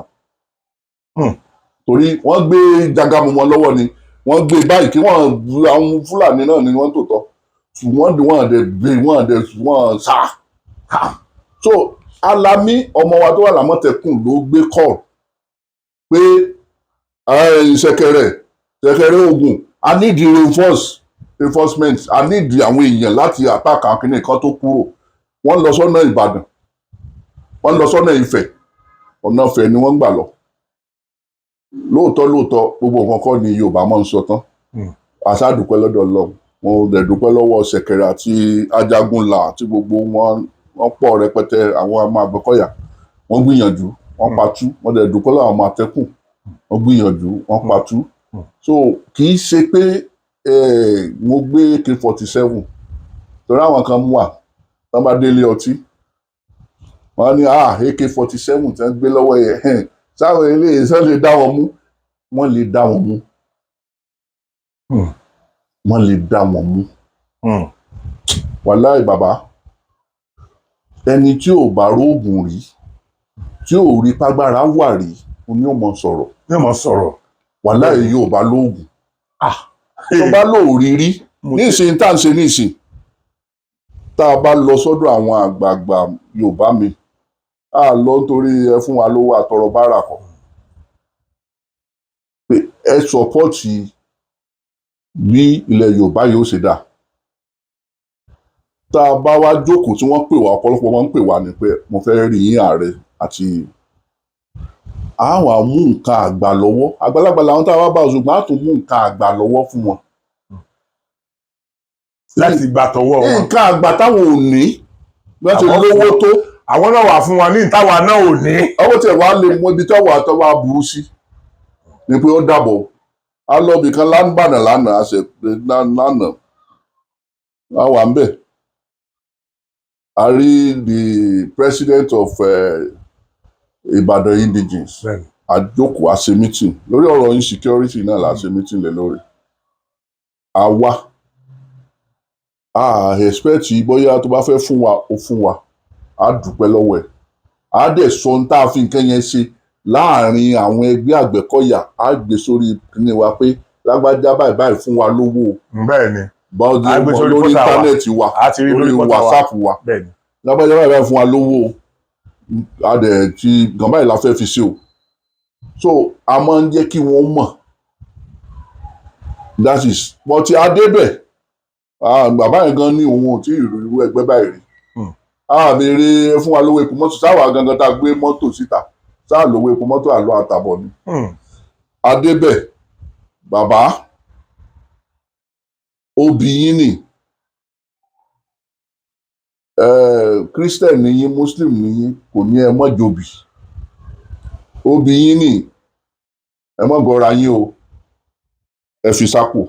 Torí wọ́n gbé jagamu wọn lọ́wọ́ ni, wọ́n gbé báyìí kí wọ́n àwọn Fúlàní náà ni wọ́n tò tọ́, ṣùgbọ́n wọ́n dẹ̀ gbé, wọ́n dẹ̀ wọ́n sá. So Alami, ọmọ wa tó wà lámọ̀tẹ́kùn, ló gbé call pé ṣẹ̀kẹ̀rẹ̀ ṣẹ̀kẹ̀rẹ̀ Ogun, I need the reinforcement, I need àwọn èèyàn láti attack àwọn kìnìún kan tó kúrò. Wọ́n lọ sọ́nà Ìbàdàn, wọ́n lọ sọ́nà Ifẹ̀, ọ̀nà Ifẹ̀ ni wọ́n ń gbà lọ. Lóòótọ́ lóòótọ́, gbogbo nǹkan kọ́ ni Yorùbá máa ń sọ tán. Àṣà dúpẹ́ lọ́dọ̀ Ọlọ́run, wọn ò dẹ̀ dúpẹ́ lọ́wọ́ Ṣẹ̀kẹ̀rẹ̀ àti Ajagunlá àti gbogbo wọn, wọ́n pọ̀ rẹpẹtẹ. Àwọn ọmọ Àgbẹ̀kọ̀yà, wọ́n gbìyànjú, wọ́n patú. Wọ́n dẹ̀ dúpẹ́ lọ́wọ́ àwọn Àmọ̀tẹ́kùn, wọ́n gbìyànjú, wọ́n patú. So kì í ṣe pé mo gbé AK-47, torí àwọn kan mú wà tán bá délé ọtí, wọ́n á ní, "Ah, AK-47 tí wọ́n gbé lọ́wọ́ yẹn, sáwọn eléyìí sọ lè dá wọn mú?" Wọ́n lè dá wọn mú. Wọ́n lè dá wọn mú. Wàláì bàbá, ẹni tí ò bá róògùn rí, tí ò rí págbára wà rí, oní ò mọ sọ̀rọ̀. Ní ọmọ sọ̀rọ̀. Wàláì, yóò bá lóògùn tó bá lóòrí rí. Ní ìsìn tá à ń ṣe ní ìsìn, tá a bá lọ sọ́dọ̀ àwọn àgbààgbà Yorùbá mi, a lọ nítorí ẹ fún wa lówó àtọrọ bára kọ, pé ẹ support bí ilẹ̀ Yorùbá yóò ṣe dáa. Tá a bá wá jókòó tí wọ́n pè wá, ọ̀pọ̀lọpọ̀ wọn ń pè wá ní pé mo fẹ́ rí yín, ààrẹ, àti a wà mú nǹkan àgbà lọ́wọ́. Àgbàlagbà làwọn tá a wá bá, ṣùgbọ́n a tún mú nǹkan àgbà lọ́wọ́ fún wọn. Láti gbà tọwọ́ wọn. Nǹkan àgbà táwọn ò ní bí wọ́n ti lówó tó. Àwọn náà wà fún wa ní ìtawà náà ò ní. Ọwọ́ tí ẹ̀ wá lè mọ ibi táwọn àtọwọ́ aburú sí ni pé ó dàbọ̀. A lọ ibìkan láńbàdàn lánàá, a ṣe lánàá, a wà ń bẹ̀, a rí the president of Ìbàdàn indigenes. A jókòó, a ṣe meeting lórí ọ̀rọ̀ insecurity náà la ṣe meeting lé lórí. A wá a expect bóyá tó bá fẹ́ fún wa, ó fún wa, a dúpẹ́ lọ́wọ́ ẹ̀, a dẹ̀ sọ ohun tá a fi nǹkan yẹn ṣe láàrin àwọn ẹgbẹ́ Àgbẹ̀kọ̀yà, a gbé sórí kíní wa pé lágbájá báyìí báyìí fún wa lówó. Bẹ́ẹ̀ ni. Báwo A gbé sórí lórí portal wa. internet wa, A ti rí lórí lórí portal wa. WhatsApp wa. Bẹ́ẹ̀ ni. Lágbájá báyìí báyìí fún wa lówó, a dẹ̀ ti gàn báyìí la fẹ́ fi ṣe o. So a máa ń jẹ́ kí wọ́n mọ̀, that is, but adébẹ̀, bàbá yẹn gan ní òun ò tí ì rí irú ẹgbẹ́ báyìí rí. A béèrè fún wa lówó epo mọ́tò, sáwà gangan tá a gbé mọ́tò síta, sáà lówó epo mọ́tò àlọ́ àtàbọ̀ ni. Adébẹ̀, bàbá, obì yín nì, Christian ni yín, Muslim ni yín, kò ní ẹ mọ́ jòbì. Obì yín nì, ẹ mọ́ gọra yín o, ẹ fi sápò,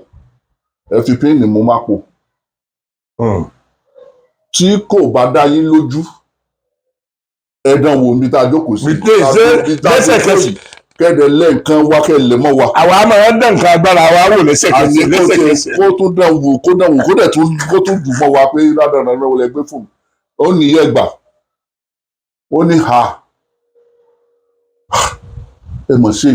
ẹ fi píìnì mú mápò. Tí kò bá dá yín lójú, ẹ dán wò níbi tá a jókòó sí. Mi tẹ́ ṣe Níbi tá a jókòó lẹ́sẹ̀kẹsẹ̀. sí. Kẹ́dẹ̀ lẹ́ǹkan wá kẹ́lẹ̀ mọ́ wa. Àwa máa ń dán nǹkan agbára wa wò lẹ́sẹ̀kẹsẹ̀. Àní kó tẹ Lẹ́sẹ̀kẹsẹ̀. Kó tún dán wò, kó dán wò, kó dẹ̀ tún kó tún dùn mọ́ wa pé ládàá náà wọlé gbé fún mi. Ó ní yẹ gbà, ó ní ha, ẹ mọ̀ sí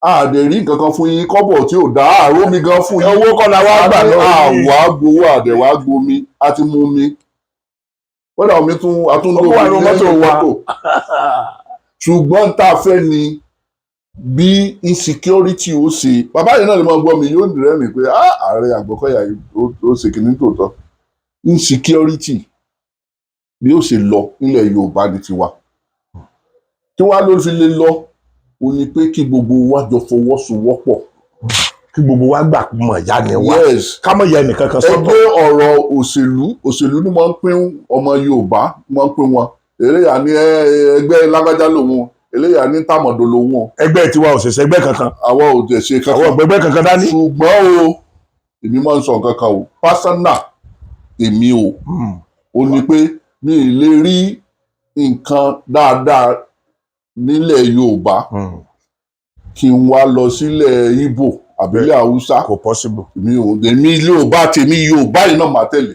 a dẹ̀ rí nǹkan kan fún yín, kọ́bọ̀ tí ò dá àárò mi gan fún yín. Owó kọ́ la wá gbà lọ́wọ́ yín. Àwa gbowó àdẹ̀wà gbomi, a ti mú mi kódà omi tún a tún Ó wà nínú mọ́tò wa. Ṣùgbọ́n tá a fẹ́ ni bí insecurity ó ṣe, bàbá yìí náà lè máa gbọ́ mi, yóò rẹ́rìn pé, "Ah, ààrẹ Àgbẹ̀kọ̀yà yìí ó ṣe kìíní tòótọ́." Insecurity bí ó ṣe lọ nílẹ̀ Yorùbá ní tiwa, kí wàá ló fi lè lọ, ó ní pé kí gbogbo wa jọ fọwọ́sowọ́pọ̀. Kí gbogbo wa gbà mọ̀ ya ni wa. Yes. Ká mọ̀ ya ẹnìkan kan sọ́tọ̀. Ẹgbẹ́ ọ̀rọ̀ òṣèlú, òṣèlú ni wọ́n ń pín ọmọ Yorùbá, wọ́n ń pín wọn. Eléyà ní ẹgbẹ́ lágbájá lòun, eléyà ní tàmọ̀dò lòun. Ẹgbẹ́ tiwa ò ṣẹ̀ṣẹ̀ ẹgbẹ́ kankan. Àwa ò tẹ̀ ṣe Àwọn kankan. ọ̀gbẹ́gbẹ́ kankan dání. Ṣùgbọ́n o, èmi máa ń sọ nǹkan kan o, personal èmi o, ó ní pé mi ì lè rí nǹkan dáadáa nílẹ̀ Yorùbá kí n wá lọ sílẹ̀ Ìgbò àbílẹ̀ Haúsá. Kò possible. Mi ò, èmi Yorùbá tèmi, Yorùbá yìí náà máa tẹ̀lé.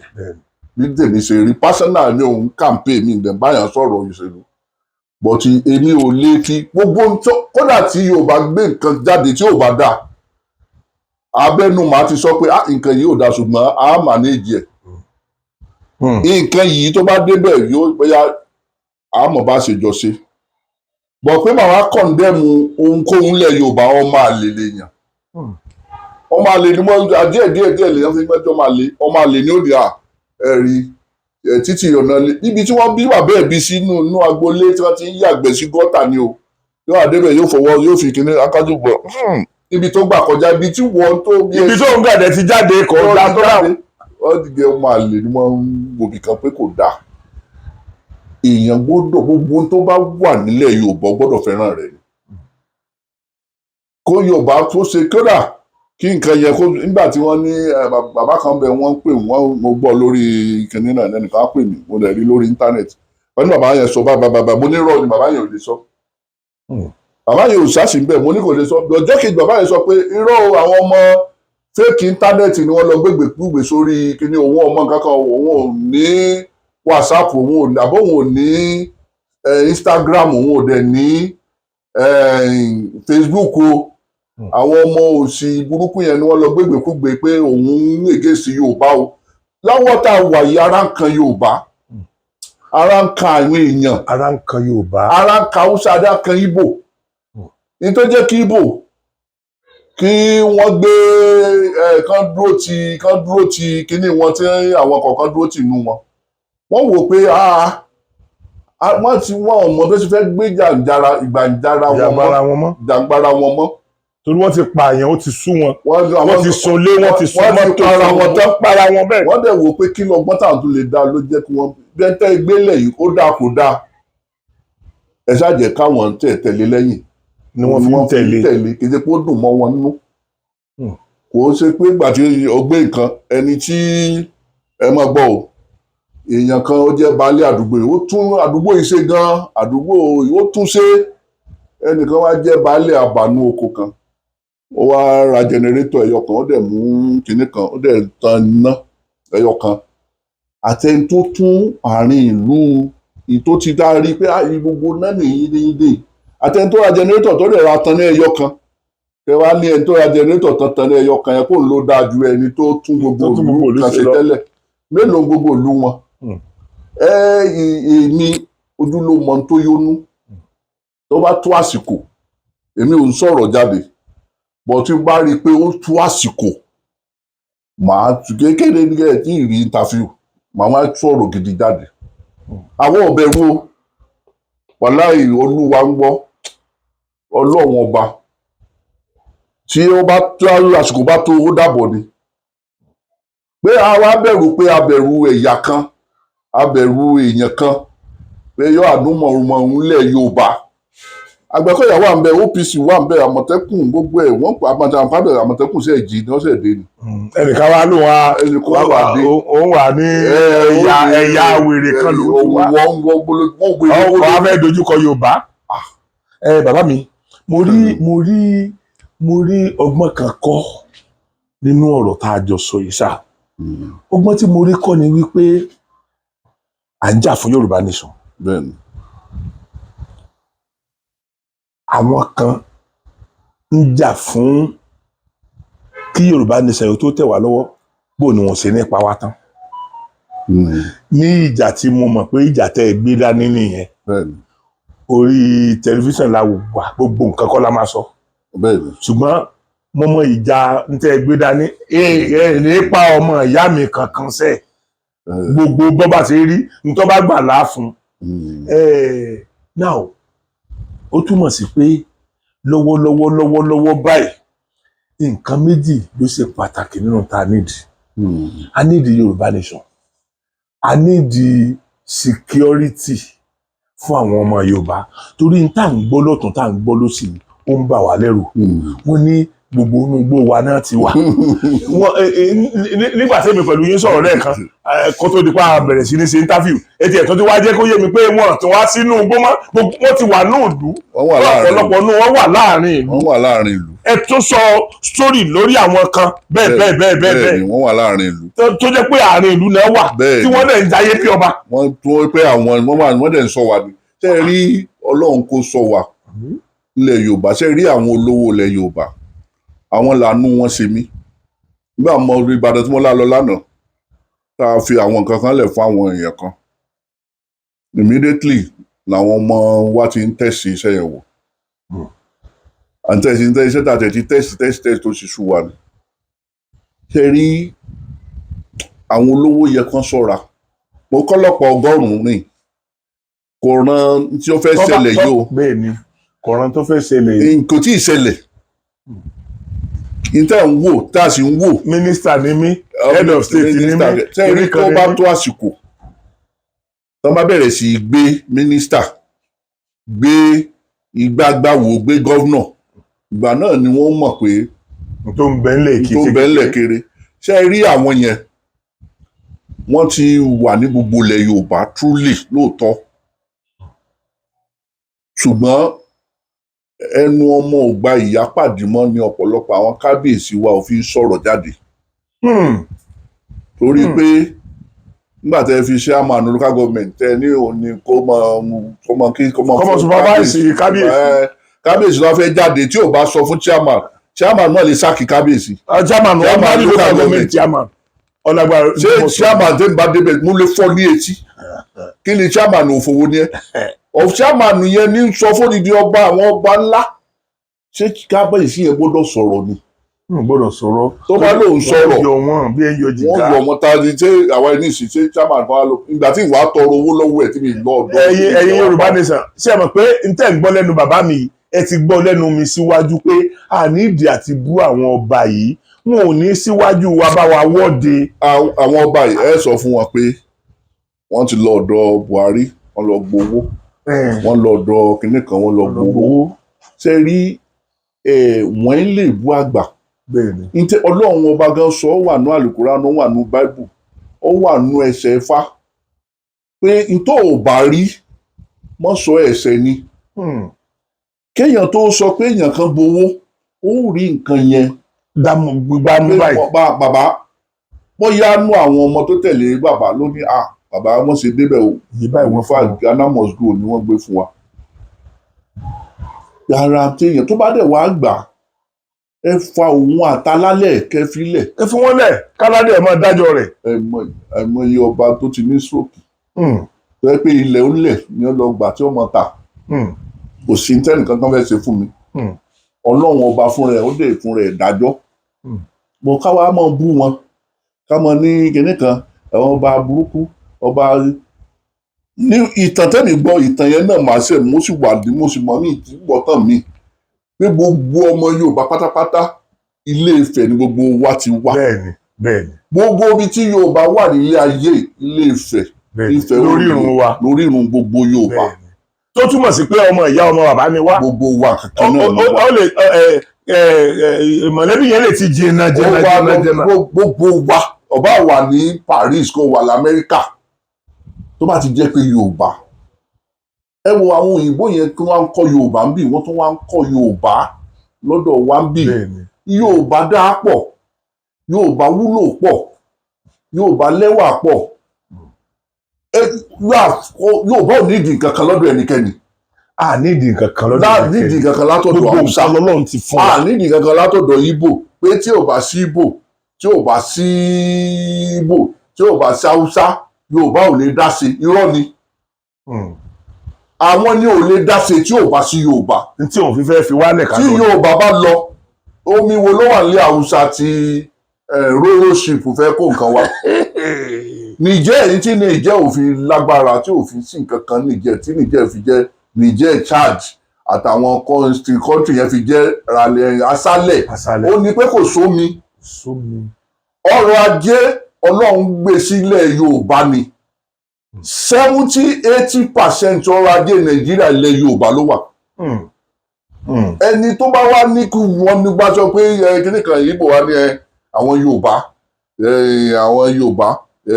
Bí tèmi ṣe rí personal mi, òun campaign mi ìdẹ̀ báyàn sọ̀rọ̀ òṣèlú, but èmi ò lè fi gbogbo ohun tó kódà tí Yorùbá gbé nǹkan jáde tí ò bá dáa, abẹ́nu màá ti sọ pé, "Ah, nǹkan yìí ò dáa, ṣùgbọ́n a manage ẹ̀." Nǹkan yìí tó bá débẹ̀ yóò bóyá àmọ́ bá ṣe jọ ṣe bọ̀ pé màá wá condemn ohunkóhun lẹ̀ Yorùbá, ọmọ àlè lèèyàn. Ọmọ àlè ni wọ́n, díẹ̀ díẹ̀ díẹ̀ lèèyàn fi mẹ́jọ ọmọ àlè. Ọmọ àlè ni ó di à ẹ̀rí ẹ̀ títí ọ̀nà lé níbi tí wọ́n bí bàbá ẹ̀ bí sínú inú agboolé tí wọ́n ti ń yàgbẹ́ sí gọ́tà ni o. Yóò àdébẹ̀, yóò fọwọ́, yóò fi kíní akájú bọ̀ ibi tó gbà kọjá, ibi tí wọ́n tó bí Ibi tó ń gàdẹ̀ ti jáde kò dá tó bá. Wọ́n ti gẹ ọmọ àlè ni wọ́n ń wòbí kan pé kò dáa. Èèyàn gbọ́dọ̀, gbogbo ohun tó bá wà nílẹ̀ Yorùbá gbọ́dọ̀ fẹ́ràn rẹ̀ ni kó Yorùbá tó ṣe kódà kí nǹkan yẹ kó. Nígbà tí wọ́n ní bàbá kan bẹ, wọ́n ń pè wọ́n, mo gbọ́ lórí kìnínní náà, ẹnìkan á pè mí, mo lè rí lórí íńtánẹ́ẹ̀tì, wọ́n ní bàbá yẹn sọ bá bàbá, mo ní rọ ni, bàbá yẹn ò lè sọ. Bàbá yẹn ò ṣáṣì ń bẹ̀, mo ní kò lè sọ. Ọjọ́ kejì, bàbá yẹn sọ pé irọ́ o, àwọn ọmọ fake íńtánẹ́ẹ̀tì ni wọ́n lọ gbégbé gbúgbé sórí kíní òun, ọmọ nǹkan kan, òun ò ní WhatsApp, òun ò ní àbọ̀, òun ò ní Instagram, òun ò dẹ̀ ní Facebook o. Àwọn ọmọ òsì burúkú yẹn ni wọ́n lọ gbégbé kúgbé pé òun ń ègèsì Yorùbá o. Lọ́wọ́ tá a wà yìí, ara ń kan Yorùbá, ara ń kan àwọn èèyàn. Ara ń kan Yorùbá. Ara ń kan Haúsá, ara ń kan Ìgbò. Ní tó jẹ́ kí Ìgbò kí wọ́n gbé ẹ kán dúró ti kíní wọn, tí àwọn kọ̀ọ̀kan dúró tì inú wọn, wọ́n wò pé, ah, ah, wọ́n ti wọ́n ọmọ tó ti fẹ́ gbé jàǹjara ìgbàǹjara wọn mọ́. Ìjàmbára wọn mọ́. Jàǹgbara wọn mọ́. Torí wọ́n ti pààyàn, ó ti sú wọn. Wọ́n Wọ́n ti sunlé, wọ́n ti sun wọ́n ti mọ́tò, para wọn tán. Para wọn bẹ́ẹ̀. Wọ́n dẹ̀ wò pé kí lọ́gbọ́n táwọn tún lè dá ló jẹ́ kí wọ́n bẹ́tẹ́ ìgbélẹ̀ yìí, ó dáa kò dáa, ẹ ṣáà jẹ́ káwọn tẹ̀ tẹ̀lé lẹ́yìn. Ni wọ́n fi ń tẹ̀lé. Tẹ̀lé kì í ṣe pé ó dùn mọ́ wọn nínú. Kò ó ṣe pé ìgbà tí ó gbé nǹkan ẹni tí ẹ máa gbọ́ o, èèyàn kan ó jẹ́ baálé àdúgbò yìí, ó tún àdúgbò yìí ṣe gan, àdúgbò yìí ó tún ṣe. Ẹnìkan wá jẹ́ baálé àbànú oko kan, ó wá ra generator ẹyọ kan, ó dẹ̀ mú kinní kan, ó dẹ̀ tan iná ẹyọ kan. Àtẹni tó tún àárín ìlú ìtó ti dá rí pé, ah, gbogbo náà nìyí ní dé, àtẹni tó ra generator tó dẹ̀ ra tan ní ẹyọ kan, kẹ wá ní ẹni tó ra generator tán tan ní ẹyọ kan yẹn kó ń lò dáa ju ẹni tó tún gbogbo Tó tún gbogbo ìlú ìlú kan ṣe ṣe lọ. tẹ́lẹ̀. Mélòó gbogbo ìlú wọn? Ẹ èmi ojúlómọ tó yónú tó bá tó àsìkò, èmi ò ń sọ̀rọ̀ jáde bọ̀, tí n bá rí i pé ó tó àsìkò, màá tu kékeré ní ẹ̀ tí ì rí interview, màá wá sọ̀rọ̀ gidi jáde. Àwọn ọ̀bẹ wo, wàláì, Olúwa ń gbọ́, Ọlọ́run ọba, tí ó bá tó àsìkò bá tó, ó dàbọ̀ ni pé àwa bẹ̀rù, pé a bẹ̀rù ẹ̀yà kan, a bẹ̀rù èèyàn kan pé yóò àdúmọ̀rùmọ̀rùn lẹ̀ Yorùbá. Àgbẹ̀kọ̀yà wà ń bẹ, OPC wà ń bẹ, Àmọ̀tẹ́kùn, gbogbo ẹ̀ wọ́n pa Àmọ̀tẹ́kùn. Àmọ̀tẹ́kùn sí ẹ̀jì ni wọ́n sì dé ni. Ẹnìkan wá ló wá Ẹnìkan wà dé. Òun wà ní ẹ̀yà ẹ̀yà wèrè kan ló ti wá. Wọ́n wèrè. Ọkọ̀ wa fẹ́ dojúkọ Yorùbá. Ẹ bàbá mi, mo rí ọgbọ́n kan kọ́ nínú ọ̀rọ̀ tá a jọ sọ yìí sá. Ọgbọ́n tí mo rí kọ́ ni wípé à ń jà fún Yorùbá nation. Àwọn kan ń jà fún kí Yorùbá nation yóò tó tẹ̀ wá lọ́wọ́, bó ni wọ́n ṣe ní pa wá tán ní ìjà tí mo mọ̀ pé ìjà tẹ́ ẹ gbé dání nìyẹn. Orí tẹlifíṣàn la wà, gbogbo nǹkan kọ́ la máa sọ, ṣùgbọ́n mo mọ ìjà ń tẹ́ ẹ gbé dání. Ẹ ẹ ní pa ọmọ ìyá mi kankan sẹ́ẹ̀, gbogbo bọ́ bá ṣe rí nítorí bá gbà láàfún. Now, ó túmọ̀ sí pé lọ́wọ́lọ́wọ́ lọ́wọ́lọ́wọ́ báyìí, nǹkan méjì ló ṣe pàtàkì nínú tá a need. A need Yorùbá nation, a need security fún àwọn ọmọ Yorùbá, torí n tá à ń gbọ́ lọ́tún, tá à ń gbọ́ lọ́sì, ó ń bà wá lẹ́rù. Wọ́n ní gbogbo inú igbó wa náà ti wà. Wọ́n nígbà tí èmi pẹ̀lú yín sọ̀rọ̀ lẹ́ẹ̀kan, kó tó di pa bẹ̀rẹ̀ sí ní ṣe interview etí ẹ̀ tó ti wá jẹ́ kó yé mi pé wọ́n ti wá sínú igbó mọ́, gbogbo wọ́n ti wà ní ìlú. Wọ́n wà láàrin. Ọ̀pọ̀lọpọ̀ nù wọ́n wà láàrin ìlú. Wọ́n wà láàrin ìlú. Ẹ tún sọ story lórí àwọn kan bẹ́ẹ̀ bẹ́ẹ̀ bẹ́ẹ̀ bẹ́ẹ̀ bẹ́ẹ̀. Ni wọ́n wà láàrin ìlú. Tó jẹ́ pé àárín ìlú náà wà tí wọ́n dẹ̀ ń jayé bí ọba. Wọ́n tó pé àwọn wọ́n wà, wọ́n dẹ̀ ń sọ wà ní. Ṣé ẹ rí, Ọlọ́run kó sọ wà ilẹ̀ Yorùbá. Ṣé ẹ rí àwọn olówó ilẹ̀ Yorùbá, àwọn làánú wọn ṣe mí. Nígbà mo rí Ìbàdàn tí mo lá lọ lánàá, tá a fi àwọn nǹkan kan lẹ̀ fún àwọn èèyàn kan, immediately làwọn ọmọ wa ti ń tẹ̀sí iṣẹ́ yẹn wò. À ń tẹ̀sí ń tẹ̀sí iṣẹ́ tà tẹ̀ ti tẹ̀sí tẹ̀sí tẹ̀sí tó ṣe sú wa ni. Ṣé ẹ rí àwọn olówó yẹ kán ṣọ́ra. Mo kọ́lọ́pàá 100 rìn kò ran tí ó fẹ́ ṣẹlẹ̀ yìí o. Bẹ́ẹ̀ ni, kọ̀ọ̀ràn tó fẹ́ ṣẹlẹ̀ yìí. Kò tí ì ṣẹlẹ̀ níta ń wò tá a sì ń wò. Mínísítà ni mí, head of state ni mí. Ṣé ẹ rí, kíní kan tó ni bá mí. tó àsìkò tó bá bẹ̀rẹ̀ sí í gbé mínísítà, gbé igbágbáwo, gbé governor, ìgbà náà ni wọ́n mọ̀ pé tó ń bẹ ńlẹ̀ kì í tó ṣe ń bẹ ńlẹ̀ kéré. Ṣé ẹ rí àwọn yẹn, wọ́n ti wà ní gbogbo ilẹ̀ Yorùbá truly lóòótọ́, ṣùgbọ́n ẹnu ọmọ ò gba ìyá pàdé mọ́ ní ọ̀pọ̀lọpọ̀ àwọn kábíyèsí wa ò fi ń sọ̀rọ̀ jáde, torí pé nígbà tẹ́ fi chairman local government tẹ́ ní òun ni kó mọ kí kó mọ Kó mọ fún supervise kábíyèsí. Ẹ, kábíyèsí tó fẹ́ jáde, tí ò bá sọ fún chairman, chairman náà lè sack kábíyèsí. Chairman wọn Chairman bá ní local local government government. Chairman ọlágbára. Ṣé chairman tẹ́ ń bá débẹ̀ mo lè fọ́ ní etí? Kí ni chairman òfòwò ni ẹ of chairman yẹn ní sọ fún ìdí ọba, àwọn ọba ńlá? Ṣé kábíyèsí yẹn gbọ́dọ̀ sọ̀rọ̀ ni? N gbọ́dọ̀ sọ̀rọ̀. Tó bá lóun sọ̀rọ̀, wọ́n yọ wọ́n bí ẹ yọ wọ́n jìgá. yọ wọn. Ta ni? Ṣé àwa ẹni ìsìn, ṣé chairman kan wá lọ ìgbà tí ìwà tọrọ owó lọ́wọ́ ẹ̀ tí mi lọ ọ̀dọ́? Ẹ̀yin Yorùbá nation, ṣé ẹ mọ̀ pé n tẹ́ ń gbọ́ lẹ́nu bàbá mi yìí, ẹ ti gbọ́ lẹ́nu mi síwájú pé a ní ìdí àti bú àwọn ọba yìí, wọn ò ní síwájú wa bá wa wọ́de. Àwọn ọba yìí, ẹ sọ fún wọn pé wọ́n ti lọ ọ̀dọ̀ Buhari, wọ́n lọ gbowó, wọ́n lọ ọ̀dọ̀ kinní kan, wọ́n lọ gbowó. Ṣe rí ẹ, wọ́n lè bú àgbà. Bẹ́ẹ̀ni. Ntẹ Ọlọ́run ọba gan sọ, ó wà nú àlùkùránì, ó wà nú báíbù, ó wà nú ẹsẹ̀ Ifá pé ntọ́ ò bá rí mọ́ sọ, ẹ̀ṣẹ̀ ni. Kéèyàn tó sọ pé èèyàn kan gbowó, ó rí nǹkan yẹn Dámú gbámú pé báyìí. Bàbá bóyá nú àwọn ọmọ tó tẹ̀lé bàbá ló ní à bàbá wọn ṣe débẹ̀ o. Yìí báyìí wọ́n fa fún wọn. Ghana must go ni wọ́n gbé fún wa. Ara téèyàn tó bá dẹ̀ wá gbà, ẹ fa òun àtàlálẹ̀ kẹfílẹ̀. Ẹ fún wọn lẹ̀, káládé ẹ̀ máa dájọ́ rẹ̀. Ẹ mọ iye ọba tó ti ní stroke tó yẹ pé ilẹ̀ ńlẹ̀ ni ó lọ gbà tí ó mọ ta. Kò sí tẹ́nìkan kan fẹ́ ṣe fún mi. Ọlọ́run ọba fúnra ẹ̀, ó dé fúnra ẹ̀ dájọ́. Mo káwa máa bú wọn, ká mọ ní kinní kan, àwọn ọba burúkú ọba ní ìtàn tẹ́mi gbọ́, ìtàn yẹn náà màá ṣe, mo sì wà ní, mo sì mọ ní ìtìgbọ́ tàn mí pé gbogbo ọmọ Yorùbá pátápátá, Ilé Ifẹ̀ ni gbogbo wa ti wá. Bẹ́ẹ̀ni bẹ́ẹ̀ni. Gbogbo ibi tí Yorùbá wà nílé ayé, Ilé Ifẹ̀. Bẹ́ẹ̀ni. Ifẹ̀ lórí ìrun wa. Lórí ìrun gbogbo Yorùbá. Bẹ́ẹ̀ni. Tó túmọ̀ sí pé ọmọ ìyá, ọmọ bàbá ni wá. Gbogbo wa kankan náà ni wá. Ó lè mọ̀lẹ́bí yẹn lè ti jìnnà jìnnà Ó wá jìnnà jìnnà. Gbogbo wa, ọba wà ní Paris, kó wà lamẹ́ríkà, tó bá ti jẹ́ pé Yorùbá, ẹ wo àwọn òyìnbó yẹn kí wọ́n á ń kọ́ Yorùbá ń bì, wọ́n tún wá ń kọ́ Yorùbá lọ́dọ̀ wa ń bì. Yorùbá dáa pọ̀, Yorùbá wúlò pọ̀, Yorùbá lẹ́wà pọ̀. Yorùbá ò nídìí nǹkan kan lọ́dọ̀ ẹnikẹ́ni. A nídìí nǹkan kan lọ́dọ̀ Láà nídìí nǹkan kan látọ̀dọ̀ Gbogbo Haúsá. nǹkan lọ́lọ́run ti fún wa. A nídìí nǹkan kan látọ̀dọ̀ Ìgbò, pé tí ò bá sí Ìgbò, tí ò bá sí Ìgbò, tí ò bá sí Haúsá, Yorùbá ò lè dá sí. Irọ́ ni. Àwọn ni ò lè dá sí tí ò bá sí Yorùbá. N tí òun fi fẹ́ fi wálẹ̀ ká Tí lọ. Yorùbá bá lọ, omi wo ló wà nílé Haúsá tí ro-ro ship fẹ́ kó nǹkan wá? Nìjẹ́ èyí tí Nìjẹ́ òfin lágbára, tí òfin sí nǹkan kan Nìjẹ́, tí Nìjẹ́ fi jẹ́ Nìjẹ́, Chad àtàwọn country yẹn fi jẹ́ ralẹ̀ aṣálẹ̀, Aṣálẹ̀. ó ní pé kò sómi. Sómi. Ọrọ̀ ajé, Ọlọ́run gbé sílẹ̀ Yorùbá ni. 70-80% ọrọ̀ ajé Nàìjíríà, ilẹ̀ Yorùbá ló wà. Ẹni tó bá wá ní kí wọ́n nígbà sọ pé ẹ kíní kan Ìgbò wá ní ẹ àwọn Yorùbá, ẹ àwọn Yorùbá ẹ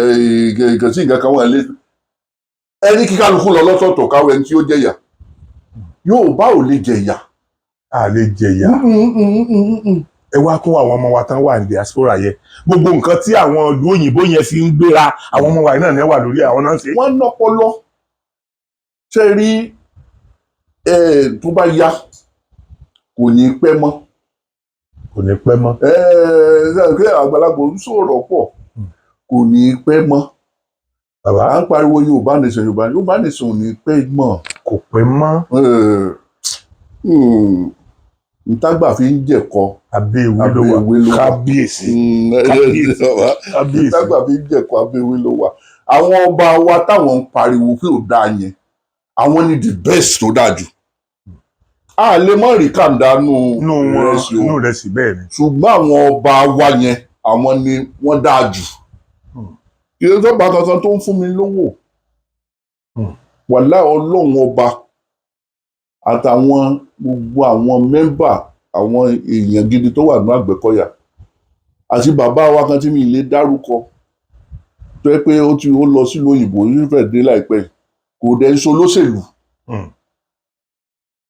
kò sí nǹkan kan wọn lé ẹni kí kálukú lọ lọ́tọ̀ọ̀tọ̀, káwọ ẹni tí ó jẹ̀yà. Yorùbá ò lè jẹ̀yà. A lè jẹ̀yà. Ẹ wá kún àwọn ọmọ wa tán wà ní diaspora yẹn, gbogbo nǹkan tí àwọn ìlú òyìnbó yẹn fi ń gbéra, àwọn ọmọ wa yìí náà ní wà lórí àwọn náà ṣe. Wọ́n nọ́pọlọ ṣe rí ẹ, tó bá yá, kò ní pẹ́ mọ́. Kò ní pẹ́ mọ́. Ẹ ẹ ṣe àgbàlagbà ń sọ̀rọ̀ pọ̀, kò ní pẹ́ mọ́. Bàbá. À ń pariwo Yorùbá nation, Yorùbá, Yorùbá nation ò ní pẹ́ mọ́. Kò pẹ́ mọ́. Ntàgbà fi ń jẹ̀kọ Abẹ́ ìwé ló abẹ́ wà. ìwé ló wà. Kábíyèsí. Kábíyèsí. Kábíyèsí. Ntàgbà fi ń jẹ̀kọ, abẹ́ ìwé ló wà. Àwọn ọba wa táwọn ń pariwo pé ò dáa yẹn, àwọn ni the best tó dáa jù. A lè mọ̀ rí kàńdá nù Inú wọn ìrẹsì o. Inú rẹ̀ sì bẹ́ẹ̀ ni. Ṣùgbọ́n àwọn ọba wa yẹn, àwọn ni wọ́n dáa jù. Kì í sọ́ba kankan tó ń fún mi lówó. Wàhálà, Ọlọ́run ọba àtàwọn gbogbo àwọn member, àwọn èèyàn gidi tó wà ní Àgbẹ̀kọ̀yà, àti bàbá wa kan tí mi lè dárúkọ, tó yẹ pé ó ti ó lọ sílùú òyìnbó, yóò fẹ́ dé láìpẹ́ yìí. Kò dẹ̀ ń so olóṣèlú.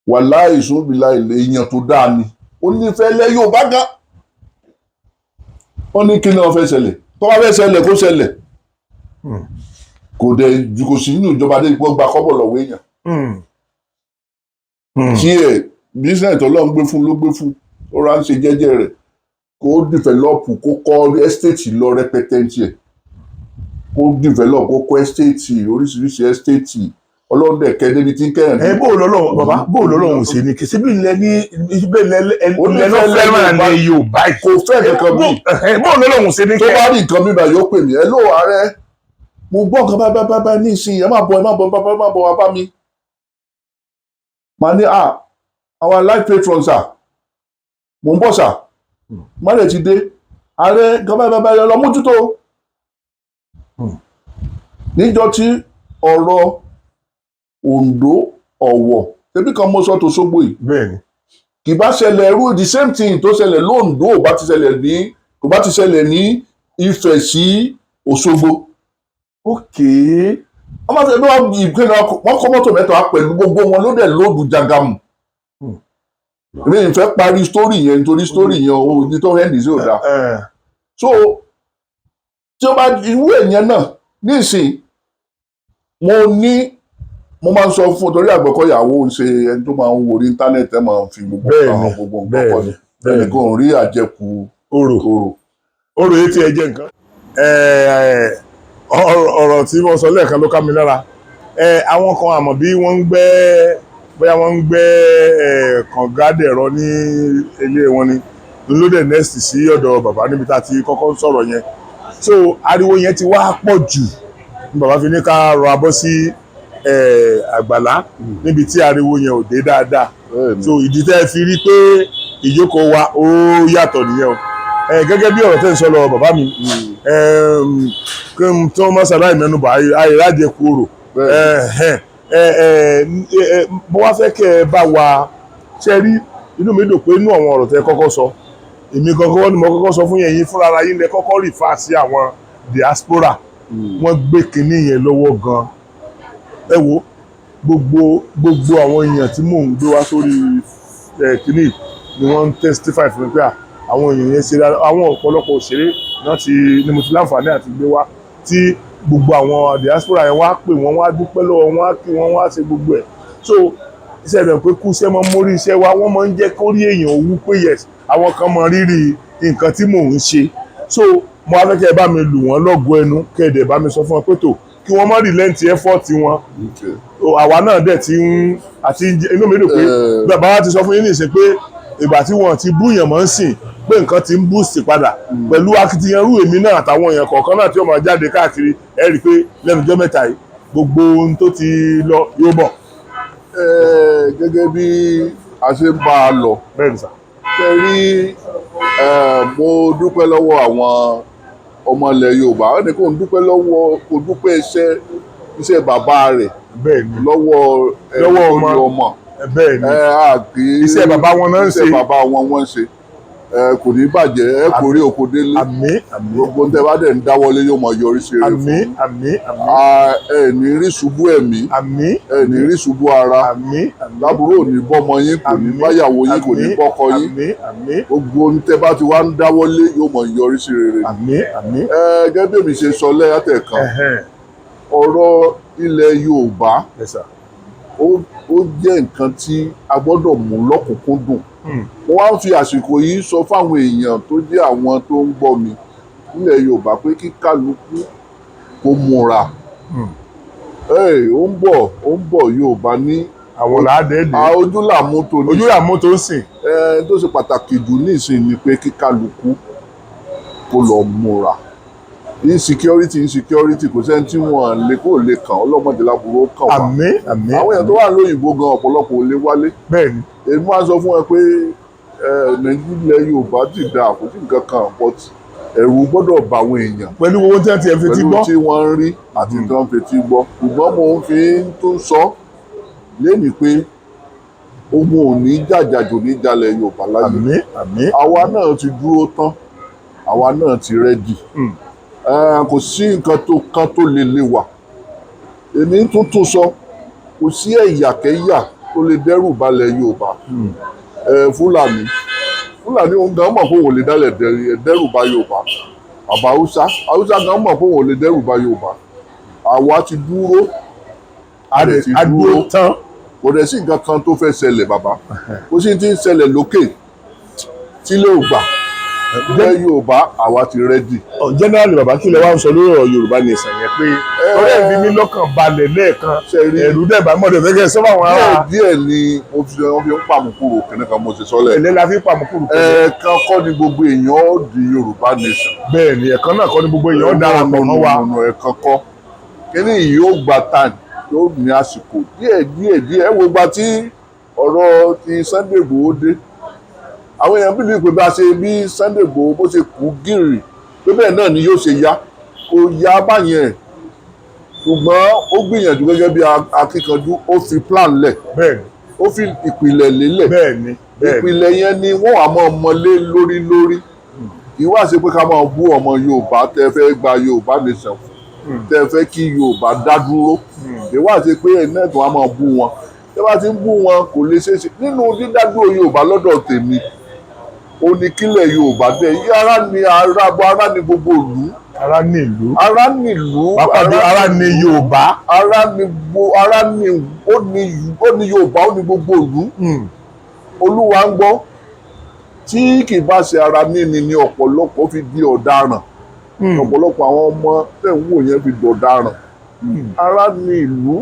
Wàláì sóbìlà, èèyàn tó dáa ni. Ó nífẹ̀ẹ́ lẹ́ Yorùbá gan. Wọ́n ní kí ni wọ́n fẹ́ ṣẹlẹ̀, tó bá fẹ́ ṣẹlẹ̀, kó ṣẹlẹ̀. Kò dẹ̀ kò sí nínú ìjọba dé ipò gba kọ́bọ̀ lọ́wọ́ èèyàn. Tí ẹ̀ business tó lọ́n gbé fún ló gbé fún, ó rà ń ṣe jẹ́jẹ́ rẹ̀, kó develop, kó kọ́ estate lọ rẹpẹtẹ tiẹ̀, kó develop, kó kọ́ estate, oríṣiríṣi estate. Ọlọ́run dẹ̀ kẹ́ débi tí ń kẹ́yàn. Ẹ bó lọ́lọ́run, bàbá, bó lọ́lọ́run ṣe ni kì í síbi ilẹ̀ ní ibẹ̀ ilẹ̀ Ó ilẹ̀ náà nífẹ̀ẹ́ fẹ́ràn Yorùbá. ní Yorùbá yìí. Kò fẹ́ kankan bí. Bó lọ́lọ́run ṣe ní Tó kẹ́. bá rí nǹkan bíbá, yóò pè mí, "Ẹ ló ààrẹ, mo gbọ́ nǹkan bá bá bá ní ìsìn, ẹ má bọ̀, ẹ má bọ̀, bá má bọ̀ wá bá mi." Màá ní, "Ah, our life patron sir, mò ń bọ̀ sir." Má lè ti dé, "Ààrẹ, nǹkan bá bá bá lọ mójútó." Níjọ́ tí ọ̀rọ̀ Oǹdó, Ọ̀wọ̀, ṣebí kan mo sọ tó Ṣógbó yìí, Bẹ́ẹ̀ni. kì bá ṣẹlẹ̀ irú the same thing tó ṣẹlẹ̀ lóńdó, ò bá ti ṣẹlẹ̀ ní, kò bá ti ṣẹlẹ̀ ní Ifẹ̀ sí Òṣogbo. Wọ́n máa fẹ́ bí wọ́n ìpinnu, wọ́n kọ́ mọ́tò mẹ́ta wá pẹ̀lú gbogbo wọn ló dẹ̀ load jagamu. Mi ì fẹ́ parí story yẹn nítorí story yẹn o ní tó hẹ́ndì sí ò dáa. So tí ó bá irú èèyàn náà nísìn, mo ní mo máa ń sọ fún, torí Àgbẹ̀kọ̀yàwó ń ṣe ẹni tó máa ń wo orí internet, ẹ máa ń fi gbogbo àwọn gbogbo nǹkan kọ́ ni ẹnìkan ò rí àjẹkù Orò. Orò. Orò yìí tí ẹ jẹ́ nǹkan. Ọ̀rọ̀ tí wọ́n sọ lẹ́ẹ̀kan ló ká mi lára. Àwọn kan àmọ́ bí wọ́n ń gbẹ́, bóyá wọ́n ń gbẹ́ kànga dẹ̀rọ ní ilé wọn ni ló dẹ̀ next sí ọ̀dọ̀ bàbá níbi tá a ti kọ́kọ́ ń sọ̀rọ̀ yẹn. So ariwo yẹn ti wá pọ̀ jù ní bàbá fi ní ká rọ abọ́ sí àgbàlá níbi tí ariwo yẹn ò dé dáadáa. So ìdí tẹ́ ẹ fi rí pé ìjókòó wa ó yàtọ̀ nìyẹn o. Gẹ́gẹ́ bí ọ̀rọ̀ tẹ́ ń sọ lọ, bàbá mi, kí n tó mọ́sálá ìmẹ́nubà àìrájẹ kúrò. Ẹ ẹ ẹ, mo wá fẹ́ kẹ́ ẹ bá wa ṣe rí. Inú mi dùn pé inú àwọn ọ̀rọ̀ tẹ́ kọ́kọ́ sọ, èmi gangan ni mo kọ́kọ́ sọ fún yẹn, yín fúnra ara yín lẹ kọ́kọ́ refer sí àwọn diaspora. Wọ́n gbé kinní yẹn lọ́wọ́ gan. Ẹ wo gbogbo àwọn èèyàn tí mò ń gbé wá sórí ẹ kinní ni wọ́n ń testify fún mi pé àwọn èèyàn yẹn ṣe dáadáa. Àwọn ọ̀pọ̀lọpọ̀ òṣèré náà ti ni mo ti láǹfààní àti gbé wá, tí gbogbo àwọn diaspora yẹn wá pè wọ́n, wá dúpẹ́ lọ́wọ́ wọn, wá kí wọ́n, wá ṣe gbogbo ẹ̀. So iṣẹ́ rẹ̀ pé kú iṣẹ́ máa ń mórí iṣẹ́ wa, wọ́n máa ń jẹ́ kórí èèyàn owú pé yes, àwọn kan mọ rírì nǹkan tí mò ń ṣe. So mo wá fẹ́ kẹ́ ẹ bá mi lù wọ́n lọ́gọ ẹnu, kẹ́ ẹ dẹ̀ bá mi sọ fún wọn pé tó kí wọ́n má relent effort wọn. O, àwa náà dẹ̀ ti ń àti inú mi dùn pé bàbá wa ti sọ fún yín nìsín pé ìgbà tí wọ́n ti búyàn mọ́ ń sìn pé nǹkan ti ń boost padà pẹ̀lú akitiyan rú èmi náà àtàwọn èèyàn kọ̀ọ̀kan náà tí ó máa jáde káàkiri. Ẹ rí i pé lẹ́nu ọjọ́ mẹ́ta yìí, gbogbo ohun tó ti lọ yóò bọ̀. Gẹ́gẹ́ bí a ṣe ń bá a lọ, Bẹ́ẹ̀ ni sà. Ṣe rí, mo dúpẹ́ lọ́wọ́ àwọn ọmọ ilẹ̀ Yorùbá. Ó ní kó ń dúpẹ́ lọ́wọ́, kó dúpẹ́ iṣẹ́ bàbá rẹ̀ bẹ́ẹ̀ ni lọ́wọ́ Lọ́wọ́ tó ọmọ. ní ọmọ. Bẹ́ẹ̀ ni. A kì í Iṣẹ́ bàbá wọn náà ń ṣe. Iṣẹ́ bàbá wọn wọ́n ń ṣe. Kò ní bàjẹ́, ẹ kò rí oko délé. Àmín, àmín. Gbogbo tẹ bá dẹ̀ ń dáwọ́lé yóò mọ yọrí sí rere fún Àmín, àmín, àmín. Ẹ ní rí ṣubú ẹ̀mí, Àmín. ẹ ní rí ṣubú ara. Àmín, àmín. Lábúrò ò ní bọ́mọ yín, kò ní Àmín. báyàwó yín, kò ní bọ́kọ yín. Àmín, àmín. Gbogbo ohun tẹ bá ti wá ń dáwọ́lé yóò mọ yọrí sí rere. Àmín, àmín. Ẹ gẹ́gẹ́ bí èmi ṣe sọ lẹ́yàtẹ̀ kan, ọ̀rọ̀ ilẹ̀ Yorùbá, Yes, sir. ó jẹ́ nǹkan tí a gbọ́dọ̀ mú lọ́kùnkúndùn. Mo wá ń fi àsìkò yìí sọ fáwọn èèyàn tó jẹ́ àwọn tó ń gbọ́ mi nílẹ̀ Yorùbá pé kí kálukú kó múra. Hey, ó ń bọ̀, ó ń bọ̀. Yorùbá ní Àwọn làádẹ́ẹ̀dẹ́. A ojú là mú tó ní. Ojú làmú tó ń sìn. Ẹ tó ṣe pàtàkì jù nísìnyí ni pé kí kálukú kó lọ múra. Insecurity, insecurity, kò sẹ́ni tí wọ́n lè kó lè kàn. Ọlọ́mọdé láburú ó kàn wá. Àmín, àmín. Àwọn èèyàn tó wà lóyìnbó gan, ọ̀pọ̀lọpọ̀ ò lè wálé. bẹ́ẹ̀ ni Èmi máa ń sọ fún ẹ pé ẹ Nàìjíríà, Yorùbá ti dà, kò sí nǹkan kan, but ẹ̀rù gbọ́dọ̀ bà àwọn èèyàn pẹ̀lú gbogbo tí wọ́n ti ẹ̀ fi ti pẹ̀lú gbọ́. tí wọ́n ń rí àti tí wọ́n ń fetí gbọ́. Ṣùgbọ́n mo ń fi tún sọ lénìí pé ogun ò ní jàjàjò ní jalè Yorùbá láyé. Àmín, àmín. Àwa náà ti dúró tán, àwa náà ti ready. Kò sí nǹkan tó kan tó lè lè wà. Èmi tún tún sọ, kò sí ẹ̀yàkẹ́yà tó lè dẹ́rù balẹ̀ Yorùbá. Fúlàní, Fúlàní òun gan mọ̀ pé òun ò lè dálẹ̀ dẹ́rù ba Yorùbá. Àbá Haúsá, Haúsá gan mọ̀ pé òun ò lè dẹ́rù ba Yorùbá. Àwa ti dúró, a dẹ̀ ti Adúró dúró tán. Kò dẹ̀ sí nǹkan kan tó fẹ́ ṣẹlẹ̀, bàbá. Kò sí ti ń ṣẹlẹ̀ lókè tí lè gbà ilẹ̀ Yorùbá. Àwa ti ready. Generally, bàbá, kí lẹ wá ń sọ lórí ọ̀rọ̀ Yorùbá nation yẹn pé ọ̀rẹ́ fi mí lọ́kàn balẹ̀ lẹ́ẹ̀kan? Ṣe rí, Ẹ̀rù dẹ̀ bá mọ̀dẹ̀ fẹ́ kẹ́ ẹ sọ́fà àwọn ará. Díẹ̀ díẹ̀ ni mo fi wọ́n fi ń pàmùkúrò kìnìún kan mo ṣe sọ́lẹ̀. Ẹ̀lẹ́ la fi pàmùkúrù pẹ̀lú. Ẹ̀ẹ̀kan kọ́ ni gbogbo èèyàn ó di Yorùbá nation. Bẹ́ẹ̀ ni, ẹ̀kan náà kọ́ ni gbogbo èèyàn darapọ̀ mọ́ wa. Ọ̀nà ẹ̀kan kọ́ kíní yìí, yóò gba time, yóò ní àsìkò díẹ̀ díẹ̀ díẹ̀. Ẹ wo gba tí ọ̀rọ̀ ti Sunday Igboho dé, àwọn èèyàn believe pé bá a ṣe bí Sunday Igboho bó ṣe kú gírì pé bẹ́ẹ̀ náà ni yóò ṣe yá. Kò yá báyẹn, ṣùgbọ́n ó gbìyànjú gẹ́gẹ́ bí akíkanjú, ó fi plan lẹ̀, ó fi ìpìlẹ̀ lélẹ̀. bẹ́ẹ̀ ni bẹ́ẹ̀ ni Ìpìlẹ̀ yẹn ni wọ́n wà máa mọlé lórí lórí. Kì í wá ṣe pé ká máa bú ọmọ Yorùbá tẹ́ fẹ́ gba Yorùbá nation fún, tẹ́ fẹ́ kí Yorùbá dá dúró. Kì í wá ṣe pé ẹ̀ náà tó wá máa bú wọn. Tẹ́ bá ti ń bú wọn, kò lè ṣeé ṣe. Nínú dídádúró Yorùbá lọ́dọ̀ tèmi, ó ní kílẹ̀ Yorùbá dẹ̀ yí ara ní ara bọ́ ara ní gbogbo ìlú. Ara ní ìlú. Ara nílùú. Pàápàá jù ara ní Yorùbá. Ara ní gbo ara ní ó ní ó ní Yorùbá, ó ní gbogbo ìlú. Olúwa ń gbọ́, tí kì bá ṣe ara níni ni ọ̀pọ̀lọpọ̀ fi di ọ̀daràn. Ọ̀pọ̀lọpọ̀ àwọn ọmọ tẹ̀ ń wò yẹn fi dọ̀daràn. Ara ní ìlú.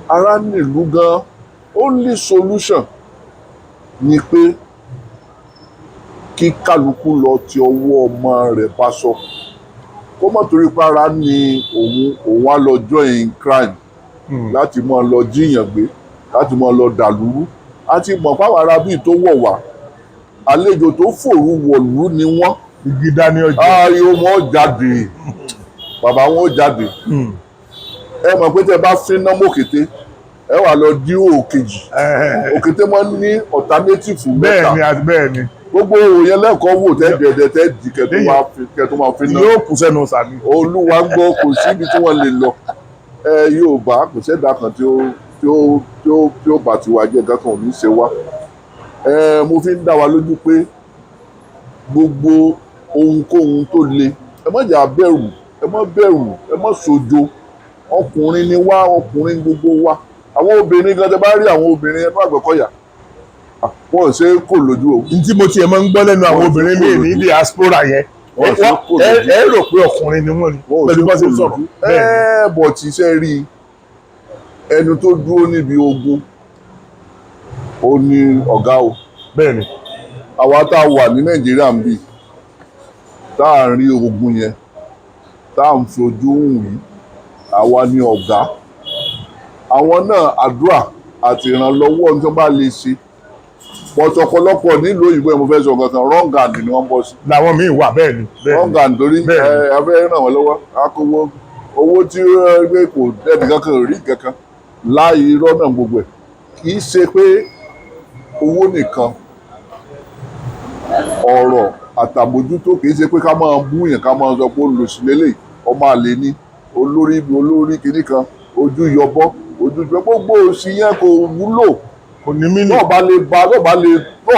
Ara ní ìlú gan. Only solution ni pé kí kálukú lọ ti ọwọ́ ọmọ rẹ̀ bá sọ, kó má torí pé ara ní òun, òun á lọ join crime láti máa lọ jíyàn gbé, láti máa lọ dàlúrú. A ti mọ̀ páwọn ará bíi tó wọ̀ wá, àlejò tó fòru wọ̀lú ni wọ́n. Igi dání ọjà. Ayò wọn jáde, bàbá wọn jáde. Ẹ mọ̀ pé tẹ́ bá fínná mọ́kété Ẹ wà lọ dí òwò kejì. Òkété máa ń ní alternative mẹ́ta. Bẹ́ẹ̀ ni àti bẹ́ẹ̀ ni. Gbogbo òwò yẹn lẹ́kọ̀ọ́ wò tẹ́ dẹ̀dẹ̀ tẹ́ dì kẹ́ tó máa fi kẹ́ tó máa fi ná. Yóò kù sẹ́nu sàmì. Olúwa ń gbọ́, kò síbi tí wọ́n lè lọ. Ẹ Yorùbá, kò sẹ́dá kan tí ó bá tiwa jẹ́. Nǹkan kan ò ní ṣe wá. Ẹ mo fi ń dá wa lójú pé gbogbo ohunkóhun tó le, ẹ má jà bẹ̀rù, ẹ má bẹ̀rù, ẹ má ṣojo. Ọkùnrin ni wá, ọkùnrin gbogbo wa. Àwọn obìnrin gan, tẹ bá rí àwọn obìnrin ẹnu Àgbẹ̀kọ̀yà, wọn ò ṣe é kò lójú o. N tí mo tiẹ̀ máa ń gbọ́ lẹ́nu àwọn obìnrin míì ní diaspora yẹn, Wọ́n ṣe kò lójú. ẹ rò pé ọkùnrin ni wọ́n ni Wọn ò pẹ̀lú ṣe bá ṣe kò ń sọ̀rọ̀. lójú. Bẹ́ẹ̀ ni. Ẹ bọ̀ tí iṣẹ́ rí ẹni tó dúró níbi ogun, ó ní ọ̀gá o. Bẹ́ẹ̀ ni. Àwa tá a wà ní Nàìjíríà ń bì, tá à ń rí ogun yẹn, tá à ń fojú hùn yìí, àwa ní ọ̀gá. Àwọn náà, àdúrà àti ìrànlọ́wọ́ ní tó bá lè ṣe pọ̀tọ̀. Ọ̀pọ̀lọpọ̀ nílùú òyìnbó yẹn, mo fẹ́ sọ kankan, wrong hand ni wọ́n bọ́ sí. Làwọn míì wà, bẹ́ẹ̀ ni. Bẹ́ẹ̀ Wrong ni. hand torí Bẹ́ẹ̀ ni. ẹ a fẹ́ ràn wọ́n lọ́wọ́, akówó owó tí ó gbé kò dẹ́bi kankan ò rí kankan láì irọ́ náà. Gbogbo ẹ̀ kì í ṣe pé owó nìkan, ọ̀rọ̀ àtàbójútó. Kì í ṣe pé ká máa bú yẹn, ká máa sọ pé olùsí lélẹ̀, ọmọ àlè ni, olórí olórí kìíní kan, ojú yọbọ, ojú yọ, gbogbo òsì yẹn kò wúlò. Kò ní mí nì. Náà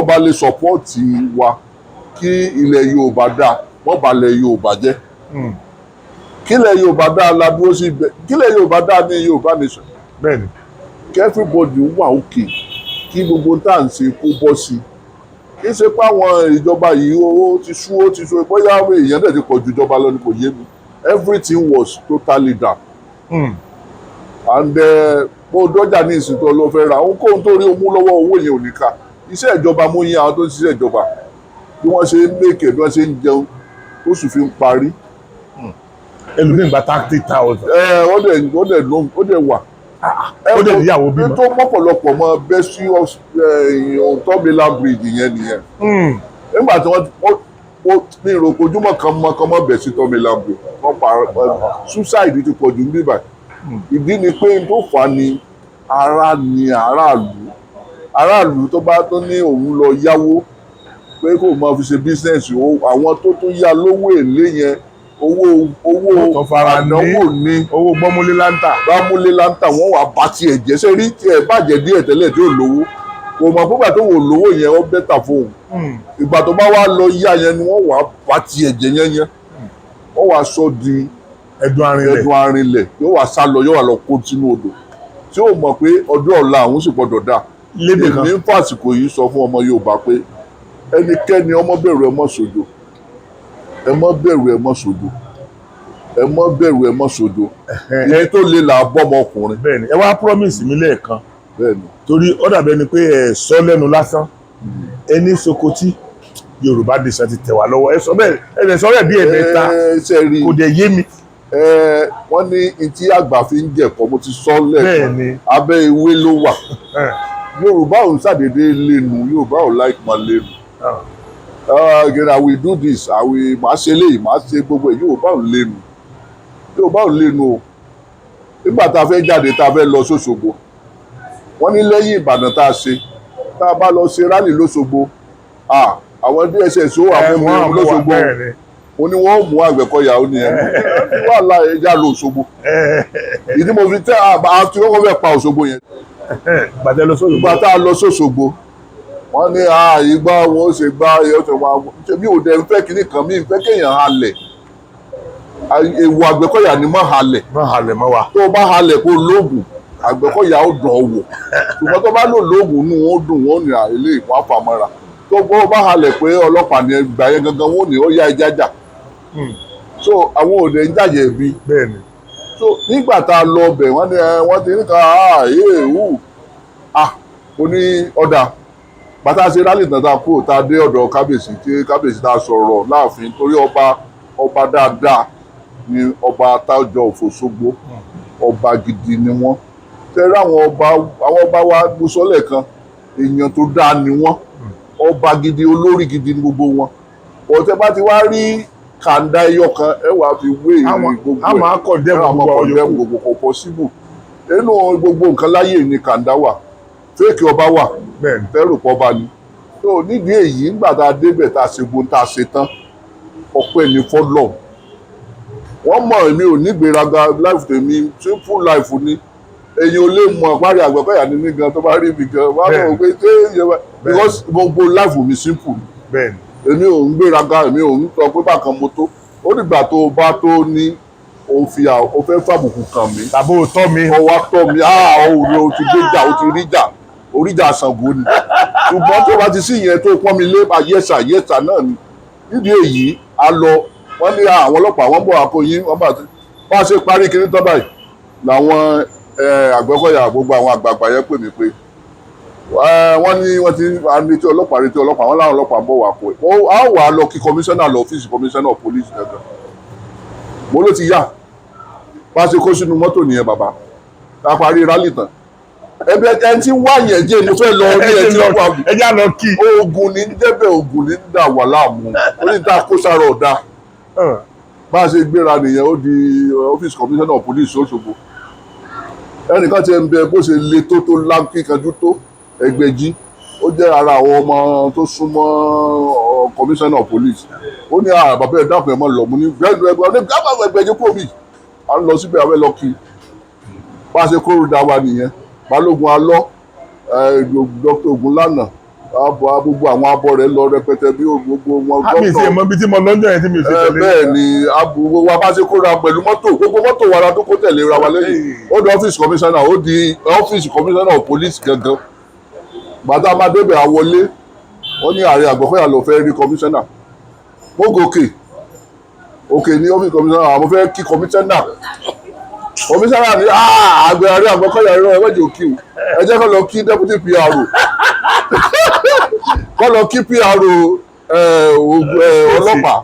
bá lè support wa kí ilẹ̀ Yorùbá dáa, wọ́n bá lẹ̀ Yorùbá jẹ́. Kílẹ̀ Yorùbá dáa la dúró sí ibẹ̀, kílẹ̀ Yorùbá dáa ní Yorùbá nation. Bẹ́ẹ̀ ni. Kí everybody wà òkè, kí gbogbo tá à ń ṣe kó bọ́ sí i. Kì í ṣe pé àwọn ìjọba yìí, ó ti sú, ó ti sú. Bóyá àwọn èèyàn dẹ̀ ti pọ̀ ju ìjọba lọ ni, kò yé mi. Everything was totally down. And bó dọ́jà ní ìsìn tó lọ fẹ́ ra ohunkóhun tó rí o mú lọ́wọ́, owó yẹn ò ní ká. Iṣẹ́ ìjọba mú yín, àwọn tó ń ṣiṣẹ́ ìjọba, bí wọ́n ṣe ń mèkè, bí wọ́n ṣe ń jẹun, oṣù fi ń parí. Ẹlòmíì gba 30,000. Ẹ ó dẹ̀ wà. Ó dẹ̀ níyàwó bímọ. Tó mọ́pọ̀lọpọ̀ mọ́ bẹ́ sí Third Mainland Bridge yẹn nìyẹn. Nígbà tí wọ́n ní ìròpò ojúmọ́ kan mọ́ kan mọ́ bẹ̀ sí Third Mainland Bridge, wọ́n pa. Suicide ti pọ̀ jù ń bíbà. Ìdí ni pé n tó fà á ni ara ni aráàlú. Aráàlú tó bá tó ní òun lọ yáwó pé kó máa fi ṣe business, àwọn tó tún yá lówó èlé yẹn, owó Tó fara ní. àdánwò ní. Owó gbọ́múlé láńtà. Bámúlé láńtà, wọ́n wà bá tiẹ̀ jẹ́. Ṣe rí tiẹ̀ bàjẹ́ díẹ̀ tẹ́lẹ̀ tí ò lówó, kò mọ̀ fúngbà tó wò lówó yẹn, ó better fóun. Ìgbà tó bá wá lọ yá yẹn ni wọ́n wà bá tiẹ̀ jẹ́ yẹn yẹn, wọ́n wà sọ di ẹ̀dùn arinlẹ̀. Ẹ̀dùn arinlẹ̀. Yóò wá sá lọ, yóò wá lọ kó sínú odò tí ó mọ̀ pé ọjọ́ ọ̀la àwọn sì gbọ́dọ̀ dà. Lédè kan. Èmi ń fàsìkò yìí sọ fún ọmọ Yorùbá pé ẹnikẹ́ni ọmọ bẹ̀rù, ẹ má ṣojo, ẹ má bẹ̀rù, ẹ má ṣojo, ẹ má bẹ̀rù, ẹ má ṣojo. Ibi tó le là á bọ́ ọmọkùnrin. Bẹ́ẹ̀ ni. Ẹ wá promise mi lẹ́ẹ̀kan. Bẹ́ẹ̀ ni. Torí ó dàbí ẹni pé ẹ sọ lẹ́nu lásán, ẹni Sokoti Yorùbá Nation ti tẹ̀ wá lọ́wọ́. Ẹ sọ bẹ́ẹ̀, ẹ lè sọ bẹ́ẹ̀ bí ẹ̀mẹ́ta. Ẹ ṣe rí. Kò dẹ̀ yé mi. Ẹ wọ́n ní etí àgbà fi ń jẹ̀kọ́, mo ti sọ Bẹ́ẹ̀ lẹ́ẹ̀kan. ni. Abẹ́ ewé ló wà. Yorùbá ò ń ṣàdédé lẹ́nu, Yorùbá ò like máa lẹ́nu. Again, I will do this, I will, màá ṣe léyìí, màá ṣe gbogbo ẹ̀. Yorùbá ò lẹ́nu, Yorùbá ò lẹ́nu o. Nígbà tá a fẹ́ jáde, tá a fẹ́ lọ sóṣogbo, wọ́n ní lẹ́yìn Ìbàdàn tá a ṣe, tá a bá lọ ṣe rally lóṣogbo, àwọn DSS ó wà Ẹ fún mi wọ́n á mú wa. lóṣogbo. Bẹ́ẹ̀ ni. Mo ní wọ́n mú Àgbẹ̀kọ̀yà, ó ní ẹ̀ wàhálà ẹja lọ Òṣogbo. Ìdí mo fi tẹ́ àti kọ́kọ́ fẹ́ pa Òṣogbo yẹn. Gbàtẹ́ lọ sóṣogbo. Ìgbà tá a lọ sóṣogbo, wọ́n ní ìgbà wọn ó ṣe gbá ẹ̀ ó ṣe wá. Mi ò dẹ̀ ń fẹ́ kinní kan, mi ń fẹ́ kéèyàn halẹ̀. Èèwọ̀ Àgbẹ̀kọ̀yà ni mọ́ halẹ̀. Má halẹ̀ mọ́ wa. Tó o bá halẹ̀ kó lóògùn, Àgbẹ̀kọ̀yà ó dàn ọ́ wò. Ṣùgbọ́n tó bá lò lóògùn nù, ó dùn, wọ́n ní ilé ìwọ̀n àfàmọ́ra. Tó o bá halẹ̀ pé ọlọ́pàá ni ẹgbàá yẹn gangan, wọ́n ní ó yá ẹja jà. So àwọn òde ń jàjẹ̀ bí. Bẹ́ẹ̀ ni. So nígbà tá a lọ bẹ̀, wọ́n ní wọ́n ti ní ká èèwù. Mo ní ọ̀dà bàtà ṣe rally tán, tá a kúrò, tá a dé ọ̀dọ̀ kábíyèsí, tí kábíyèsí tá a sọ̀rọ̀ láàfin, torí ọba ọba dáadáa ni ọba Tájọ Òfòṣogbo, ọba gidi ni wọ́n. Tẹ́lẹ̀ àwọn ọba wa, mo sọ lẹ́ẹ̀kan, èèyàn tó dáa ni wọ́n, ọba gidi, olórí gidi ni gbogbo wọn. Ọ̀tẹ́ bá ti wá rí kàńdá ẹyọ kan, ẹ wàá fi wé ìrìn gbogbo ẹ̀. Àmọ́ akọ̀dẹ́mù àwọn gbogbo àwọn akọ̀dẹ́mù yòókù. Gbogbo kò possible. Inú gbogbo nǹkan láyé ní kàńdá wà, fake ọba wà, fẹ́rù pọ̀ bá ni. Tó nídìí èyí, ńgbà tá a débẹ̀, tá a ṣe gbóhùn tá a ṣe tán, ọpẹ́ ní fọ́lọ̀. Wọ́n mọ̀ èmi ò nígbéraga. Life tèmi, simple life ni. Èyàn ò lè mọ àparí Àgbẹ̀kọ̀yà ní mí gan. Tó bá rí mi gan, wọ́n á mọ̀ pé ṣé èèyàn bá, because gbogbo life mi simple. Èmi ò ń gbéraga, èmi ò ń sọ pé bákan mo tó. Ó dìgbà tó o bá tó ní o fi o fẹ́ fàbùkù kàn mí, Tàbí o tọ́ mi. Ọ wá tọ́ mi, ah, ò ní o ti gbé jà, o ti rí jà, oríjà Ṣàngó ni. Ṣùgbọ́n tó bá ti sí ìyẹn tó pọ́n mi lé, yẹ́sà yẹ́sà náà ni. Nídìí èyí, a lọ, wọ́n ní àwọn ọlọ́pàá wọ́n bọ̀ akóyin. Wọ́n bá ti bá a ṣe parí kinní tán báyìí làwọn Àgbẹ̀kọ̀yà, gbogbo àwọn àgbààgbà yẹn pè mí pé wọ́n ní wọ́n ti à ń retí ọlọ́pàá, retí ọlọ́pàá. Wọ́n láwọn ọlọ́pàá ń bọ̀ wá kó ẹ̀ á wà á lọ kí kọmíṣánná lọ ọ́fíìsì kọmíṣánná of police gangan. Mo ló ti yá. Bá a ṣe kó sínú mọ́tò nìyẹn, bàbá. Tá a parí rally tán, ẹbí ẹni tí ń wá yẹn jẹ́ mo fẹ́ lọ rí ẹ tí ó wà. Ẹ já lọ kí. Oògùn ní jẹ́bẹ̀, oògùn ní dà wà láàmú, ó ní tá a kó sára ọ̀dà. Bá a ṣe gbéra nìyẹn, ó di ọ́fíìsì commissioner of police Òṣogbo. Ẹnìkan ti ń bẹ, bó ṣe le tó tó lákìkanjú tó Ẹgbẹ̀jì, ó jẹ́ ara àwọn ọmọ tó súnmọ́ commissioner of police. Ó ní, "Ah, bàbá, ẹ̀ dákun, ẹ̀ mọ́ lọ." Mo ní gbẹ́nu ẹgbẹ́ ní gbàgbọ́ Ẹgbẹ̀jì kúrò bí à ń lọ síbẹ̀, àwọn ẹ̀ lọ kí. Bá a ṣe kóró da wa nìyẹn. Balógun alọ́, Dr. Ogunlànà, gbogbo àwọn abọ́ rẹ̀ lọ rẹpẹtẹ bí gbogbo wọn. Àmì ìṣe mọ ibi tí mo lọ́jọ́ yẹn tí mi ò ṣe tẹ̀lé. Bẹ́ẹ̀ ni, abuwo wa bá ṣe kóra pẹ̀lú mọ́tò, gbogbo mọ́tò wa la tó kó tẹ̀lé ra wa lẹ́yìn. Ó di ọ́fíìsì kọmíṣánná, ó di ọ́fíìsì kọmíṣánná of police gangan. Bàtà máa débẹ̀, àwọlé, wọ́n ní ààrẹ Àgbẹ̀kọ̀yà ló fẹ́ rí kọmíṣánná. Mo gòkè òkè ní ọ́fíìsì kọmíṣánná, àwọn fẹ́ kí kọmíṣánná. Kọmíṣánná ní àgbẹ̀ ààrẹ Àgbẹ̀kọ̀yà irọ́, ẹ wẹ́jọ kí o, ẹ jẹ́ kó lọ kí deputy PRO, kó lọ kí PRO ọlọ́pàá.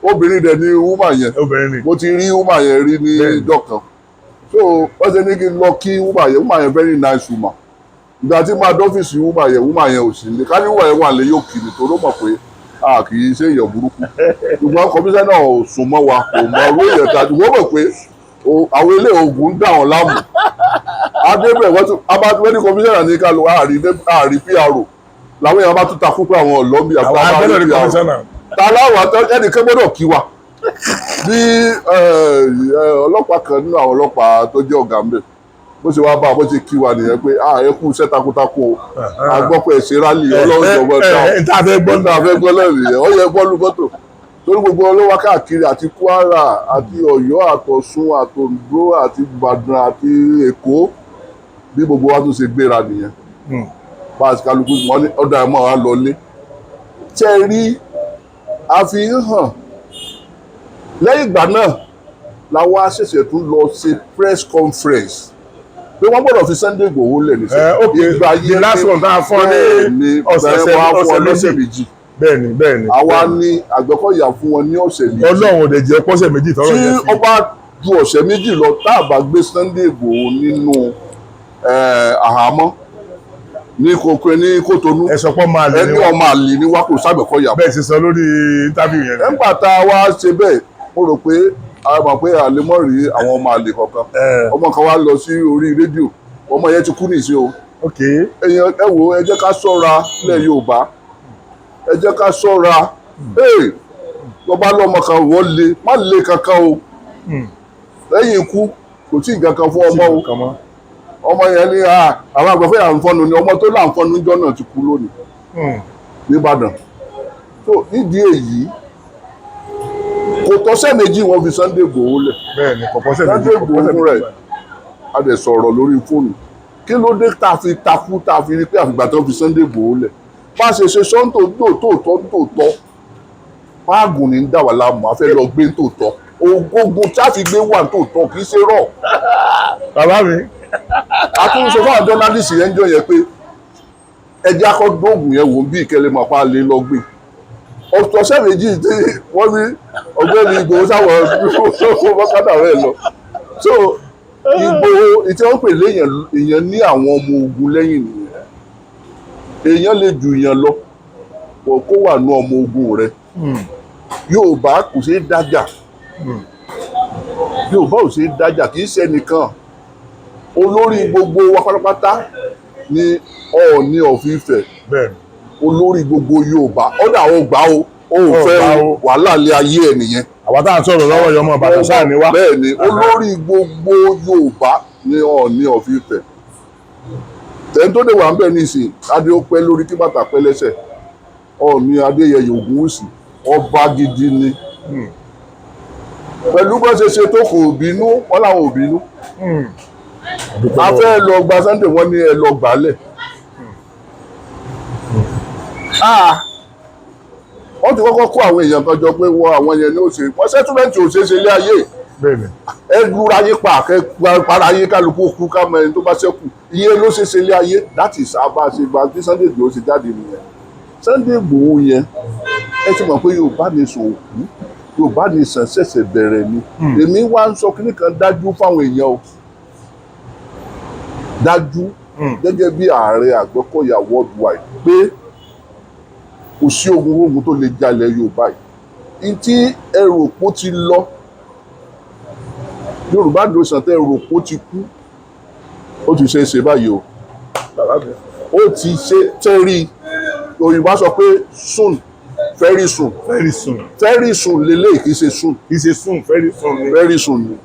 Obìnrin dẹ̀ ni woman yẹn. Obìnrin ni. Mo ti rí woman yẹn rí ní ìjọ kan. So wọ́n ṣe ní kí n lọ kí woman yẹn. Woman yẹn, very nice woman. Ìgbà tí máa dọ́fíìsì woman yẹn, woman yẹn ò sí ní. Ká ní woman yẹn wà lé, yóò kì ní, torí ó mọ̀ pé a kì í ṣe èèyàn burúkú. Ṣùgbọ́n kọmíṣánná ò sùn mọ́ wa, kò mọ owó èèyàn ta. Ṣùgbọ́n ó mọ̀ pé àwọn ilé oògùn ń dà wọ́n láàmú. Adébẹ̀, wọ́n tún abájúwẹ́ ní kọmíṣánná ní ká lọ àárí PRO. Làwọn èèyàn bá tún takú pé àwọn ọ̀lọ́mí àwọn agbẹ́dọ̀ ní kọmíṣánná. Ta láwọn ẹnìkan gbọ́dọ̀ kí wa bí ọlọ́pàá kan nínú àwọn ọlọ́pàá tó jẹ́ ọ̀gá ńbẹ̀, bó ṣe wá bá a, bó ṣe kí wa nìyẹn pé, "Ah, ẹ kú iṣẹ́ takuntakun o, a gbọ́ pé ẹ ṣe rally, Ọlọ́run jọ̀wọ́ ẹ dáhùn." Ẹ tá a fẹ́ gbọ́. Gbọ́ tá a fẹ́ gbọ́ lẹ́nu yẹn. Ó yẹ bọ́ọ̀lù mọ́tò torí gbogbo ọlọ́wà káàkiri, àti Kwara àti Ọ̀yọ́ àtọ̀ṣun àtòǹdó àti Ìbàdàn àti Èkó, bí gbogbo wa tún ṣe gbéra nìyẹn. Bá a ti kálukú wọn ní ọ̀dà ẹ̀ mọ́ wa lọlé. Tẹ́ ẹ rí, a fi ń hàn. Lẹ́yìn ìgbà náà la wá ṣẹ̀ṣẹ̀ tún lọ ṣe press conference pé wọ́n gbọ́dọ̀ fi Sunday Igboho lẹ̀ ní. Ok, the last one tá a fún ọ ní ọ̀sẹ̀ ọ̀sẹ̀ méjì. méjì. Bẹ́ẹ̀ni, bẹ́ẹ̀ni. Àwa ní Àgbẹ̀kọ̀yà fún wọn ní ọ̀sẹ̀ 2. Ọlọ́run ò dẹ̀ jẹ́ pọ́sẹ̀ 2 tọ́rọ̀ Tí yẹn fi. ó bá ju ọ̀sẹ̀ 2 lọ, tá a bá gbé Sunday Igboho nínú àhámọ́ ní kókó ní Kótónú, Ẹ sọ pé ọmọ àlè ni ẹni wọ́n. ọmọ àlè ni wá, kò ságbẹ̀kọ̀yà. Bẹ́ẹ̀ ti sọ lórí interview yẹn. Nígbà tá a wá ṣe bẹ́ẹ̀, mo rò pé a mọ̀ pé àlè mọ́ rí àwọn ọmọ àlè kankan. Ọmọ kan wá lọ sí orí rédíò, ọmọ yẹn ti kú nìsín o. Èèyàn, ẹ wo, ẹ jẹ́ ká ṣọ́ra lẹ̀ Yorùbá, ẹ jẹ́ ká ṣọ́ra. Ee, lọ́ba lọ́mọ kan, wọ́n lé má lé kankan o. Lẹ́yìn ikú, kò tí ì nǹkan kan fún ọmọ o. Kan mọ́. Ọmọ yẹn ní àwọn àgbẹ̀fẹ́ à ń fọ́nu ni. Ọmọ tó là ń fọ́nu níjọ́ náà ti kú lónìí nìbàdàn. Tó nídìí èyí, kò tọ́sẹ̀ 2 wọ́n fi Sunday Igboho lẹ̀. Bẹ́ẹ̀ni, kò pọ́sẹ̀ 2. Sunday Kò pọ́sẹ̀ Igboho fúnra 2. ẹ̀, a dẹ̀ sọ̀rọ̀ lórí fóònù. Kí ló dé tá a fi takú, tá a fi rí pé àfìgbà tó fi Sunday Igboho lẹ̀? Bá a ṣe ṣe sọ́ńtò tòótọ́ tòótọ́, páàgùn ní ń dà wà láàmú, a fẹ́ lọ gbé tòótọ́. Ogun tí a fi gbé wà tòótọ́, kì í ṣe rọ̀. Bàbá mi. A tún sọ fún àwọn journalist yẹn ń jọ yẹn pé ẹ jẹ́ akọ́dóògùn yẹn wò ó bí ìkẹlẹ́ mọ̀ pa lè lọ gbé. Ọ̀sẹ̀ 2 tí wọ́n ní ọ̀gbẹ́ni Ìgbòho sáwọn bọ́kátà rẹ̀ lọ. So Ìgbòho ìtí wọ́n pè léèyàn, èèyàn ní àwọn ọmọ ogun lẹ́yìn nìyẹn. Èèyàn lè ju èèyàn lọ kó kó wà ní ọmọ ogun rẹ̀. Yorùbá kò ṣeé dájà. Yorùbá ò ṣeé dájà, kì í ṣe ẹnìkan. Olórí gbogbo wa pátápátá ni Ọọ̀ni of Ifẹ̀. Bẹ́ẹ̀ni. Olórí gbogbo Yorùbá, ọ̀dà ò gbà o, ò Ò fẹ́ gbà o, o. wàhálà lé ayé ẹ̀ nìyẹn. Àwa tá à ń sọ̀rọ̀ lọ́wọ́ yìí, ọmọ Ìbàdàn sáà ni wá. Bẹ́ẹ̀ ni, olórí gbogbo Yorùbá ní Ọọ̀ni of Ifẹ̀. Tẹ́ni tó dé wà ń bẹ̀ nísìn, adé ó pẹ́ lórí kí bàtà pẹ́ lẹ́sẹ̀. Ọọ̀ni Adéyẹyè Ògúnwùsì, ọba gidi ni. Pẹ̀lú bó ṣe ṣe tó, kò bínú, wọ́n làwọn ò bínú. Dúpẹ́ A lọ́wọ́. fẹ́ lọ gba Sunday, wọ́n ní ẹ lọ gbàálẹ̀. Ah, wọ́n ti kọ́kọ́ kó àwọn èèyàn kan jọ pé wọ́n àwọn yẹn ní òṣèré wọ́n settlement ò ṣeé ṣe ilé ayé. Ẹ lura yín pa, kẹ para yín, kálukú kú, ká mọ ẹni tó bá ṣẹ́kù. Ìyẹn ló ṣe ṣe ilé ayé. That is abá ṣe gba bí Sunday Igboho ṣe jáde nìyẹn. Sunday Igboho yẹn, ẹ ti mọ̀ pé Yorùbá nation òkú, Yorùbá nation ṣẹ̀ṣẹ̀ bẹ̀rẹ̀ ni. Èmi wá ń sọ kíní kan dájú fáwọn èèyàn o, dájú gẹ́gẹ́ bí ààrẹ Àgbẹ̀kọ̀yà worldwide pé kò sí ogun ogun tó lè jalè Yorùbá yìí. N tí ẹrù òpó ti lọ, Yorùbá nation tẹ ẹrù òpó ti kú, ó ti ṣe é ṣe báyìí o. Bàbá mi. Ó ti ṣe tẹ́rí. Òyìnbó sọ pé soon, very soon. Very soon. Very soon lélẹ́yìí, kì í ṣe soon. Kì í ṣe soon, very soon ni. Very soon ni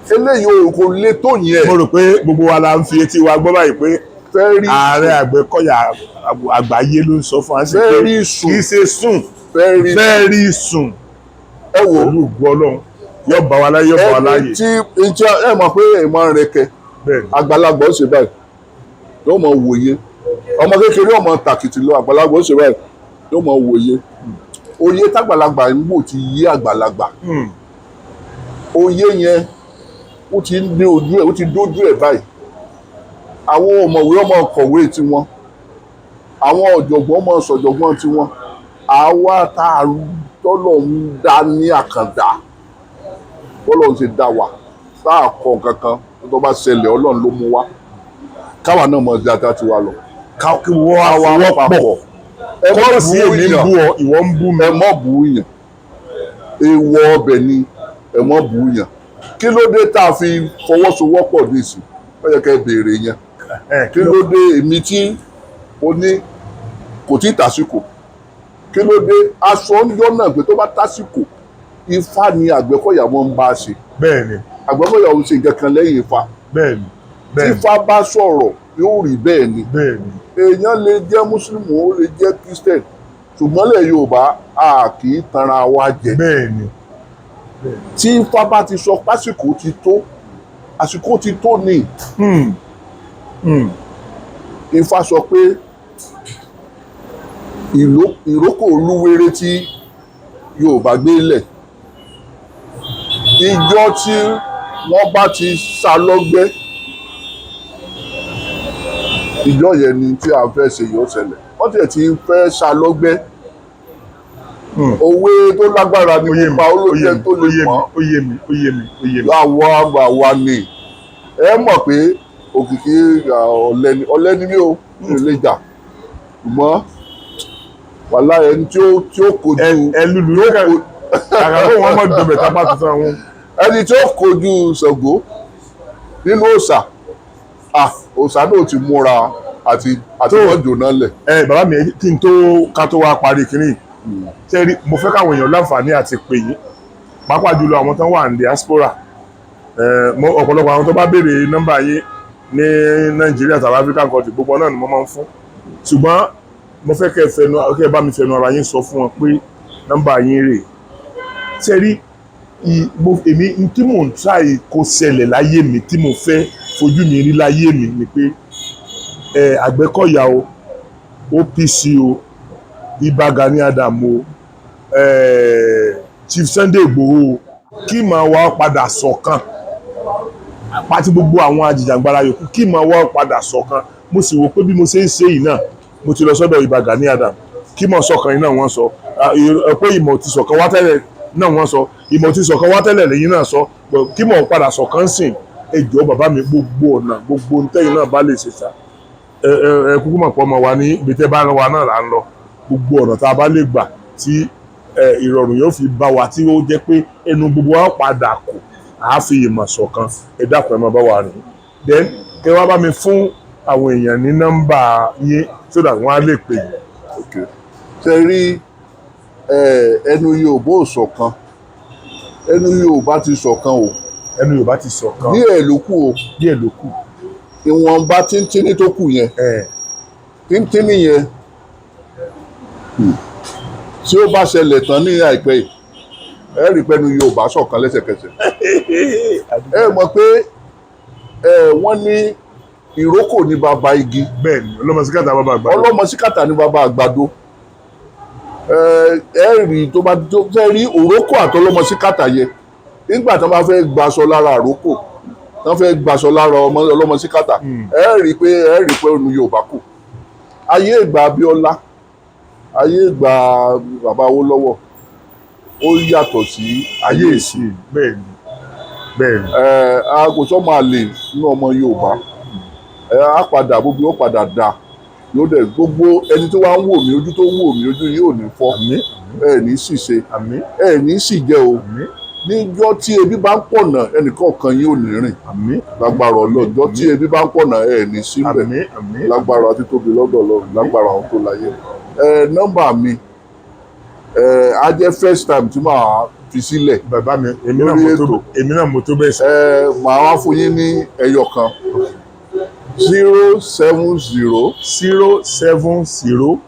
eléyìí o, kò lè tó yẹn. Mo rò pé gbogbo wa la ń fi etí wa gbọ́ báyìí pé very ààrẹ Àgbẹ̀kọ̀yà àgbáyé ló ń sọ fún wa sí pé Very soon. kì í ṣe soon, very very soon. Ẹ wò Pẹ̀lú ògo Ọlọ́run, yóò bá wa láyé, yóò bá wa ẹni láàyè. tí ntí ẹ mọ̀ pé ẹ máa ń rẹkẹ. Àgbàlagbà ó ṣe báyìí, yóò mọ wòye. Ọmọ kékeré ọmọ tàkìtì lọ, àgbàlagbà ó ṣe báyìí, yóò mọ wòye. Òye tágbàlagbà ń wò ti yé àgbàlagbà. Òye yẹn ó ti ń dé ojú ẹ̀, ó ti dójú ẹ̀ báyìí. Àwọn ọ̀mọ̀wé ọmọ kọ̀wé tiwọn, àwọn ọ̀jọ̀gbọ́n ọmọ sọ̀jọ̀gbọ́n tiwọn, àwa tá a tọ́lọ̀ ń dá ní àkàndá, bọ́lọ̀ ń ṣe dá wa, tá a kọ nǹkan kan tó bá ṣẹlẹ̀, Ọlọ́run ló mú wa, káwa náà mọ̀ dáadáa tiwa lọ. Kí wọ́n á wọ́pọ̀ Papọ̀, ẹ má kọ́mọ̀ sí bú èmi ń yàn. bú ọ, ìwọ ń bú mi. Ẹ mọ́ bú yàn, èèwọ̀ ọbẹ̀ ni, ẹ mọ́ bú yàn. Kí ló dé tá a fi fọwọ́sowọ́pọ̀ nísìn? Ó yẹ kẹ́ ẹ béèrè yẹn. Kí ló dé èmi tí mo ní kò tí ì tàsíkò? Kí ló dé aṣọ ń jọ náà pé tó bá tásìkò? Ifá ni Àgbẹ̀kọ̀yà wọn ń bá a ṣe. Àgbẹ̀kọ̀yà ò ń ṣe nǹkan kan lẹ́yìn Ifá. bẹ́ẹ̀ni Tí bẹ́ẹ̀ni Ifá bá sọ̀rọ̀, yóò rí bẹ́ẹ̀ ni. Èèyàn lè jẹ́ mùsùlùmí, ó lè jẹ́ christian, ṣùgbọ́n lẹ̀ Yorùbá, a kì í tanra wa jẹ. Tí Ifá bá ti sọ pásìkò ti tó, àsìkò ti tó ni. Ifá sọ pé ìrókò olúwere tí Yorùbá gbé lẹ̀, ìjọ tí wọ́n bá ti sá lọ́gbẹ́, ìjọ yẹn ni tí a fẹ́ ṣe yóò ṣẹlẹ̀. Wọ́n tiẹ̀ ti fẹ́ sá lọ́gbẹ́. Òwe tó lágbára ni Ó yé mi. mo pa ó ló Ó yé jẹ́ mi. tó Ó lè yé mi. mọ́. Ó yé mi, ó yé mi, ó yé mi. Àwa àwa ni ẹ mọ̀ pé òkìkí ọ̀lẹ ni, ọ̀lẹ ni mí o, mi ò lè jà, ṣùgbọ́n wàhálà ẹni tí ó kojú Ẹ lùlù lókè kàkà kó wọn mọ̀ dùn bẹ̀ tá bá tuntun àwọn. Ẹni tí ó kojú Ṣàngó nínú òòṣà, ah, òòṣà náà ti múra àti Tó. wọ́n jóná lẹ̀. Ẹ bàbá mi, kí n tó ká tó wá parí kínní ṣe rí, mo fẹ́ káwọn èèyàn láǹfààní àti pè yín, pàápàá jùlọ àwọn tó wà ní diaspora. Ọ̀pọ̀lọpọ̀ àwọn tó bá béèrè nọ́mbà yín ní Nàìjíríà tàbí African country, gbogbo náà ni mo máa ń fún, ṣùgbọ́n mo fẹ́ kẹ́ ẹ bá mi fẹnu ara yín sọ fún wọn pé nọ́mbà yín rèé. Ṣe rí èmi n tí mò ń try kó ṣẹlẹ̀ láyé mi, tí mo fẹ́ fojú mi rí láyé mi ni pé Àgbẹ̀kọ̀yà o, OPC o, Ìbà Gani Adams o, Chief Sunday Igboho o, kí màá wá padà ṣọ̀kan pàtí gbogbo àwọn ajìjàgbara yòókù, kí màá wá padà ṣọ̀kan. Mo sì wò pé bí mo ṣe ń ṣe yìí náà, mo ti lọ sọ́dọ̀ Ìbà Gani Adams, kí mọ̀ ṣọ̀kan yìí náà wọ́n sọ. Ah, pé ìmọ̀ ti ṣọ̀kan wá tẹ́lẹ̀ náà wọ́n sọ, ìmọ̀ ti ṣọ̀kan wá tẹ́lẹ̀ lẹ́yìn náà sọ. But kí mọ̀ padà ṣọ̀kan sìn. Ẹ jọ̀ọ́ bàbá mi, gbogbo ọ̀nà, gbogbo ntẹ́yìn náà bá lè ṣe sà, ẹ ẹ ẹ kúkú mọ̀ pé ọmọ wa ní ibi tẹ́ bá rán wa náà là ń lọ. Gbogbo ọ̀nà tá a bá lè gbà tí ìrọ̀rùn yóò fi bá wa, tí ó jẹ́ pé ẹnu gbogbo wa padà kù, àá fi ìmọ̀ ṣọ̀kan, ẹ dákun, ẹ máa bá wa rìn. Then kẹ wá bá mi fún àwọn èèyàn ní nọ́mbà yín so that wọ́n á lè pè yín. Okay. Ṣe rí, ẹnu Yorùbá ò ṣọ̀kan, ẹnu Yorùbá ti ṣọ̀kan o. Ẹnu Yorùbá ti ṣọ̀kan. Díẹ̀ ló kù o. Díẹ̀ ló kù. Ìwọ̀nba tíntínní tó kù yẹn, tíntínní yẹn, tí ó bá ṣẹlẹ̀ tán ní àìpẹ́ yìí, ẹ rí i pé ẹnu Yorùbá ṣọ̀kan lẹ́sẹ̀kẹsẹ̀. Ẹ mọ̀ pé wọ́n ní ìrókò ní bàbá igi. Bẹ́ẹ̀ ni, ọlọ́mọsíkàtà bàbá àgbà. Ọlọ́mọsíkàtà ní bàbá àgbàdo. Ẹ rí, tó bá tó fẹ́ rí òrókò àtọlọ́mọsíkàtà yẹn, nígbà tí wọ́n bá fẹ́ gbaṣọ lára àrókò, wọ́n fẹ́ gbaṣọ lára ọmọ ọlọ́mọsíkàtà, ẹ rí i pé ẹnu Yorùbá kù. Ayé ìgbà Abíọ́lá, ayé ìgbà bàbá Awólọ́wọ̀, ó yàtọ̀ sí ayé ìsìn. Bẹ́ẹ̀ ni, bẹ́ẹ̀ ni. Ẹ a kò sọ máa lè nínú ọmọ Yorùbá. Ẹ á padà, gbogbo ó padà da, yóò dẹ̀ gbogbo ẹni tó wá ń wò mí, ojú tó ń wò mí, ojú yóò ní fọ́. Àmín. Ẹ ní ṣìṣe. Àmín. Ẹ ní sì jẹ́ o. Àmín. Níjọ́ tí ebi bá ń pọ̀nà, ẹnìkọ̀ọ̀kan yín ò ní rìn. Àmín. Lágbára Ọlọ́run, ọjọ́ tí ebi bá ń pọ̀nà, ẹ ní síbẹ̀. Àmín, àmín. Lágbára àti tóbi lọ́dọ̀ Ọlọ́run, lágbára àwọn tó láyé. Ẹ nọ́mbà mi, ẹ á jẹ́ first time tí màá fi sílẹ̀ Bàbá mi, èmi náà lórí mo tó ètò. Èmi náà mo tó bẹ́ẹ̀ sọ. Ẹ màá wá fún yín ní ẹyọ kan: 070 070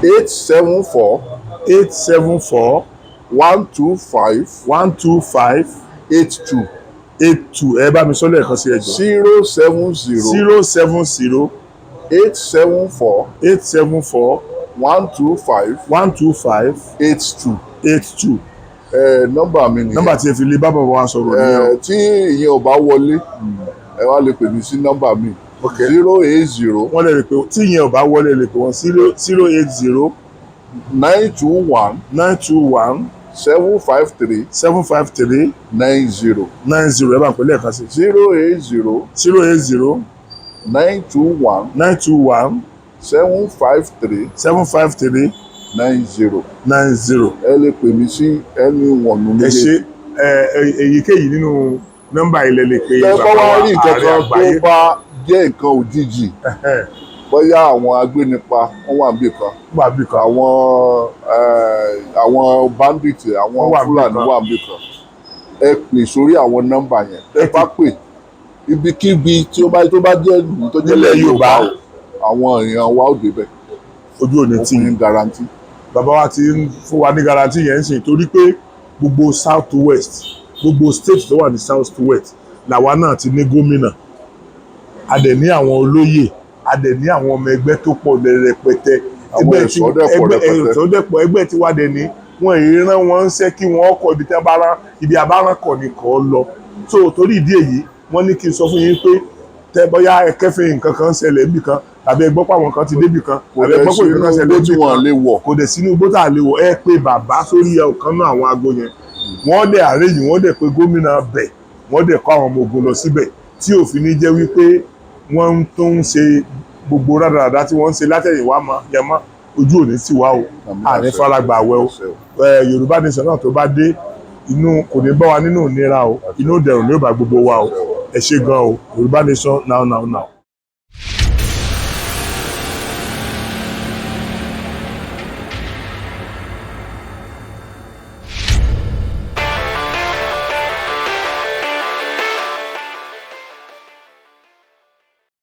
874 874 125 125 82. 82. Ẹ bá mi sọ lẹ́ẹ̀kan sí, ẹ jọ̀ọ́. 070 070 874 874 125 125 82. 82. Ẹ nọ́mbà mi nìyẹn. Nọ́mbà tí ẹ fi lè bá bàbá wa sọ̀rọ̀ nìyẹn o. Ẹ tí ìyẹn ò bá wọlé, ẹ wá lè pè mí sí nọ́mbà mi: 080 Wọ́n lè pè, tí ìyẹn ò bá wọlé, lè pè wọ́n 080 921 921 753 753 90. 90. Ẹ bá ń pè lẹ́ẹ̀kan sí. 080 080 921 921 753 753 90. 90. Ẹ lè pè mí sí ẹni wọ̀nù Ẹ ṣe. Ẹ èyíkéyìí nínú nọ́mbà ilẹ̀ lè pe Ẹ bá bàbá wá wa rí nǹkan ààrẹ kan tó àgbáyé. bá jẹ́ nǹkan òjijì, bóyá àwọn agbénipa wọ́n wà níbì kan, Wà bí kan. àwọn bandit, àwọn Wọ́n wà níbì Fúlàní kan. wà níbì kan, ẹ pè sórí àwọn nọ́mbà yẹn. Ẹ bá pè ibikíbi tí ó bá tó bá jẹ́ ìlú tó jẹ́ Nílẹ̀ Yorùbá. o, àwọn èèyàn wa ò débẹ̀. Ojú òní Ó tì. fún yín guarantee. Bàbá wa ti ń fún wa ní guarantee yẹn ń sìn, torí pé gbogbo South West, gbogbo state tó wà ní South West làwa náà ti ní gómìnà, a dẹ̀ ní àwọn olóyè, a dẹ̀ ní àwọn ọmọ ẹgbẹ́ tó pọ̀ rẹpẹtẹ. Àwọn Ẹgbẹ́ tí ẹ̀ṣọ́ dẹ̀ pọ̀ ẹgbẹ́ rẹpẹtẹ. ẹ̀ṣọ́ dẹ̀ pọ̀. Ẹgbẹ́ tí wá dẹ̀ ní wọ́n èyí rán wọn ń ṣẹ́ kí wọ́n kọ ibi tí wọ́n bá rán, ibi àbáràn kọ̀ ní kọ́ lọ. So torí ìdí èyí, wọ́n ní kí n sọ fún yín pé tẹ bóyá ẹ kẹ́fìn nǹkan kan ṣẹlẹ̀ níbì kan, tàbí ẹ gbọ́ pé àwọn kan ti débì kan, Kò tàbí ẹ dẹ̀ gbọ́ pé sí nǹkan kan inú ṣẹlẹ̀ igbó tí níbì wọ́n kan, lè wọ̀. Kò dẹ̀ sínú igbó tá a lè wọ̀. Ẹ pé bàbá sórí ọ̀kan náà àwọn aago yẹn, wọ́n dẹ̀ àrẹ́yìn, wọ́n dẹ̀ pé gómìnà bẹ̀, wọ́n dẹ̀ kọ́ àwọn ọmọ ogun lọ síbẹ̀, tí òfin ní jẹ́ wípé wọ́n ń tó ń ṣe gbogbo rádaràda tí wọ́n ń ṣe látẹ̀yìnwá mọ́ yẹn mọ́. Ojú òní sì wá o. Àmín. Àní Àṣẹ. faragbà wẹ o. Àṣẹ o. Yorùbá Nation náà tó bá dé, inú kò ní bá wa nínú ìnira o, inú ìdẹ̀rùn ní ó bá gbogbo wa o. Ẹ ṣé gan o. Yorùbá Nation now now now.